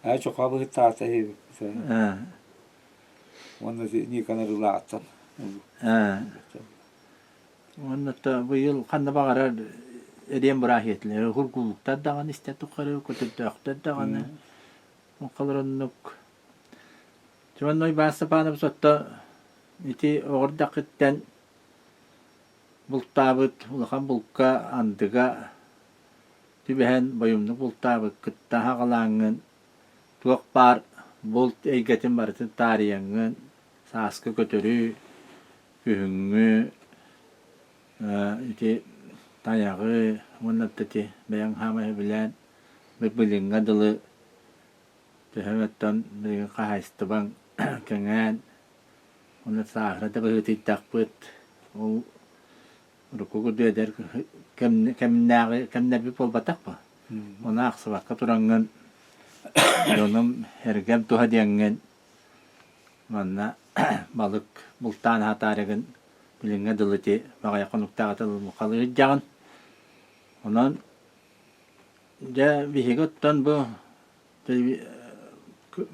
Ээ чохоо быһыттааҕыттан иһибиппит. Уонна Никон Арыылааҕыттан. Уонна быйыл ханна баҕарар эриэн бырааһыйатылар хургулуктар даҕаны истэ тухары, көтөрдөөхтөр даҕаны. Онхолор оннук. Чуонной Баас Степанович отто ити оҕордаххыттан бултаабыт улахан булка андыга түбэһэн бойумнук бултаабыккытта хаҕалааҥҥын туох баар булт эйгэтин барытын таарыйаҥҥын сааскы көтөрү, күһүҥҥү ити тайаҕы уонна ити бэйэҥ хаамай сөбүлээн билиҥҥэ дылы төһө оттон билигин хаһаайыстыбаҥ кэҥээн уонна сааһыра да быһыытыйдахпыт ол урукку курдук эдэр кэмнээҕи кэмнэрбит буолбатах буо. Ону аахсыбакка тураҥҥын дьонум эргэм туһа диэҥҥин манна балык бултаан аһатаарыгын билиҥҥэ дылы ити баҕайы хонуктааҕыта халыырдьаҕын. Онон дьэ биһиги оттон бу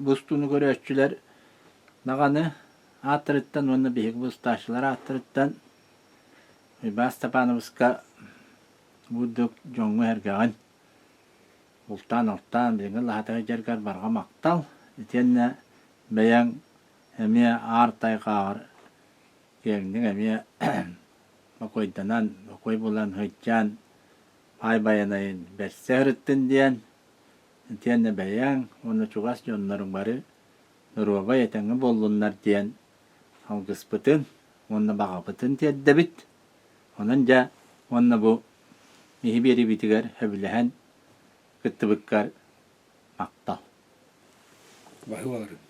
бустууну көрөөччүлэр даҕаны ааттарыттан уонна биһиги бустааччылар ааттарыттан Уйбаан Степановичка бу үрдүк дьоҥҥо-сэргэҕин бултаан-алтаан билиҥҥи лаһата сылдьаргар барҕа махтал итиэннэ бэйэҥ эмиэ аар тайҕаҕар киэҥник эмиэ бокуойданан, бокуой булан сылдьан паай байанайын бэрсэ сырыттын диэн итиэннэ бэйэҥ уонна чугас дьонноруҥ бары доруобай этэҥҥэ буоллуннар диэн алгыспытын уонна баҕабытын тиэрдэбит. Онон дьэ уонна бу иһи биэриибитигэр сөбүлэһэн кыттыбыккар махтал. Баһыыбаларын.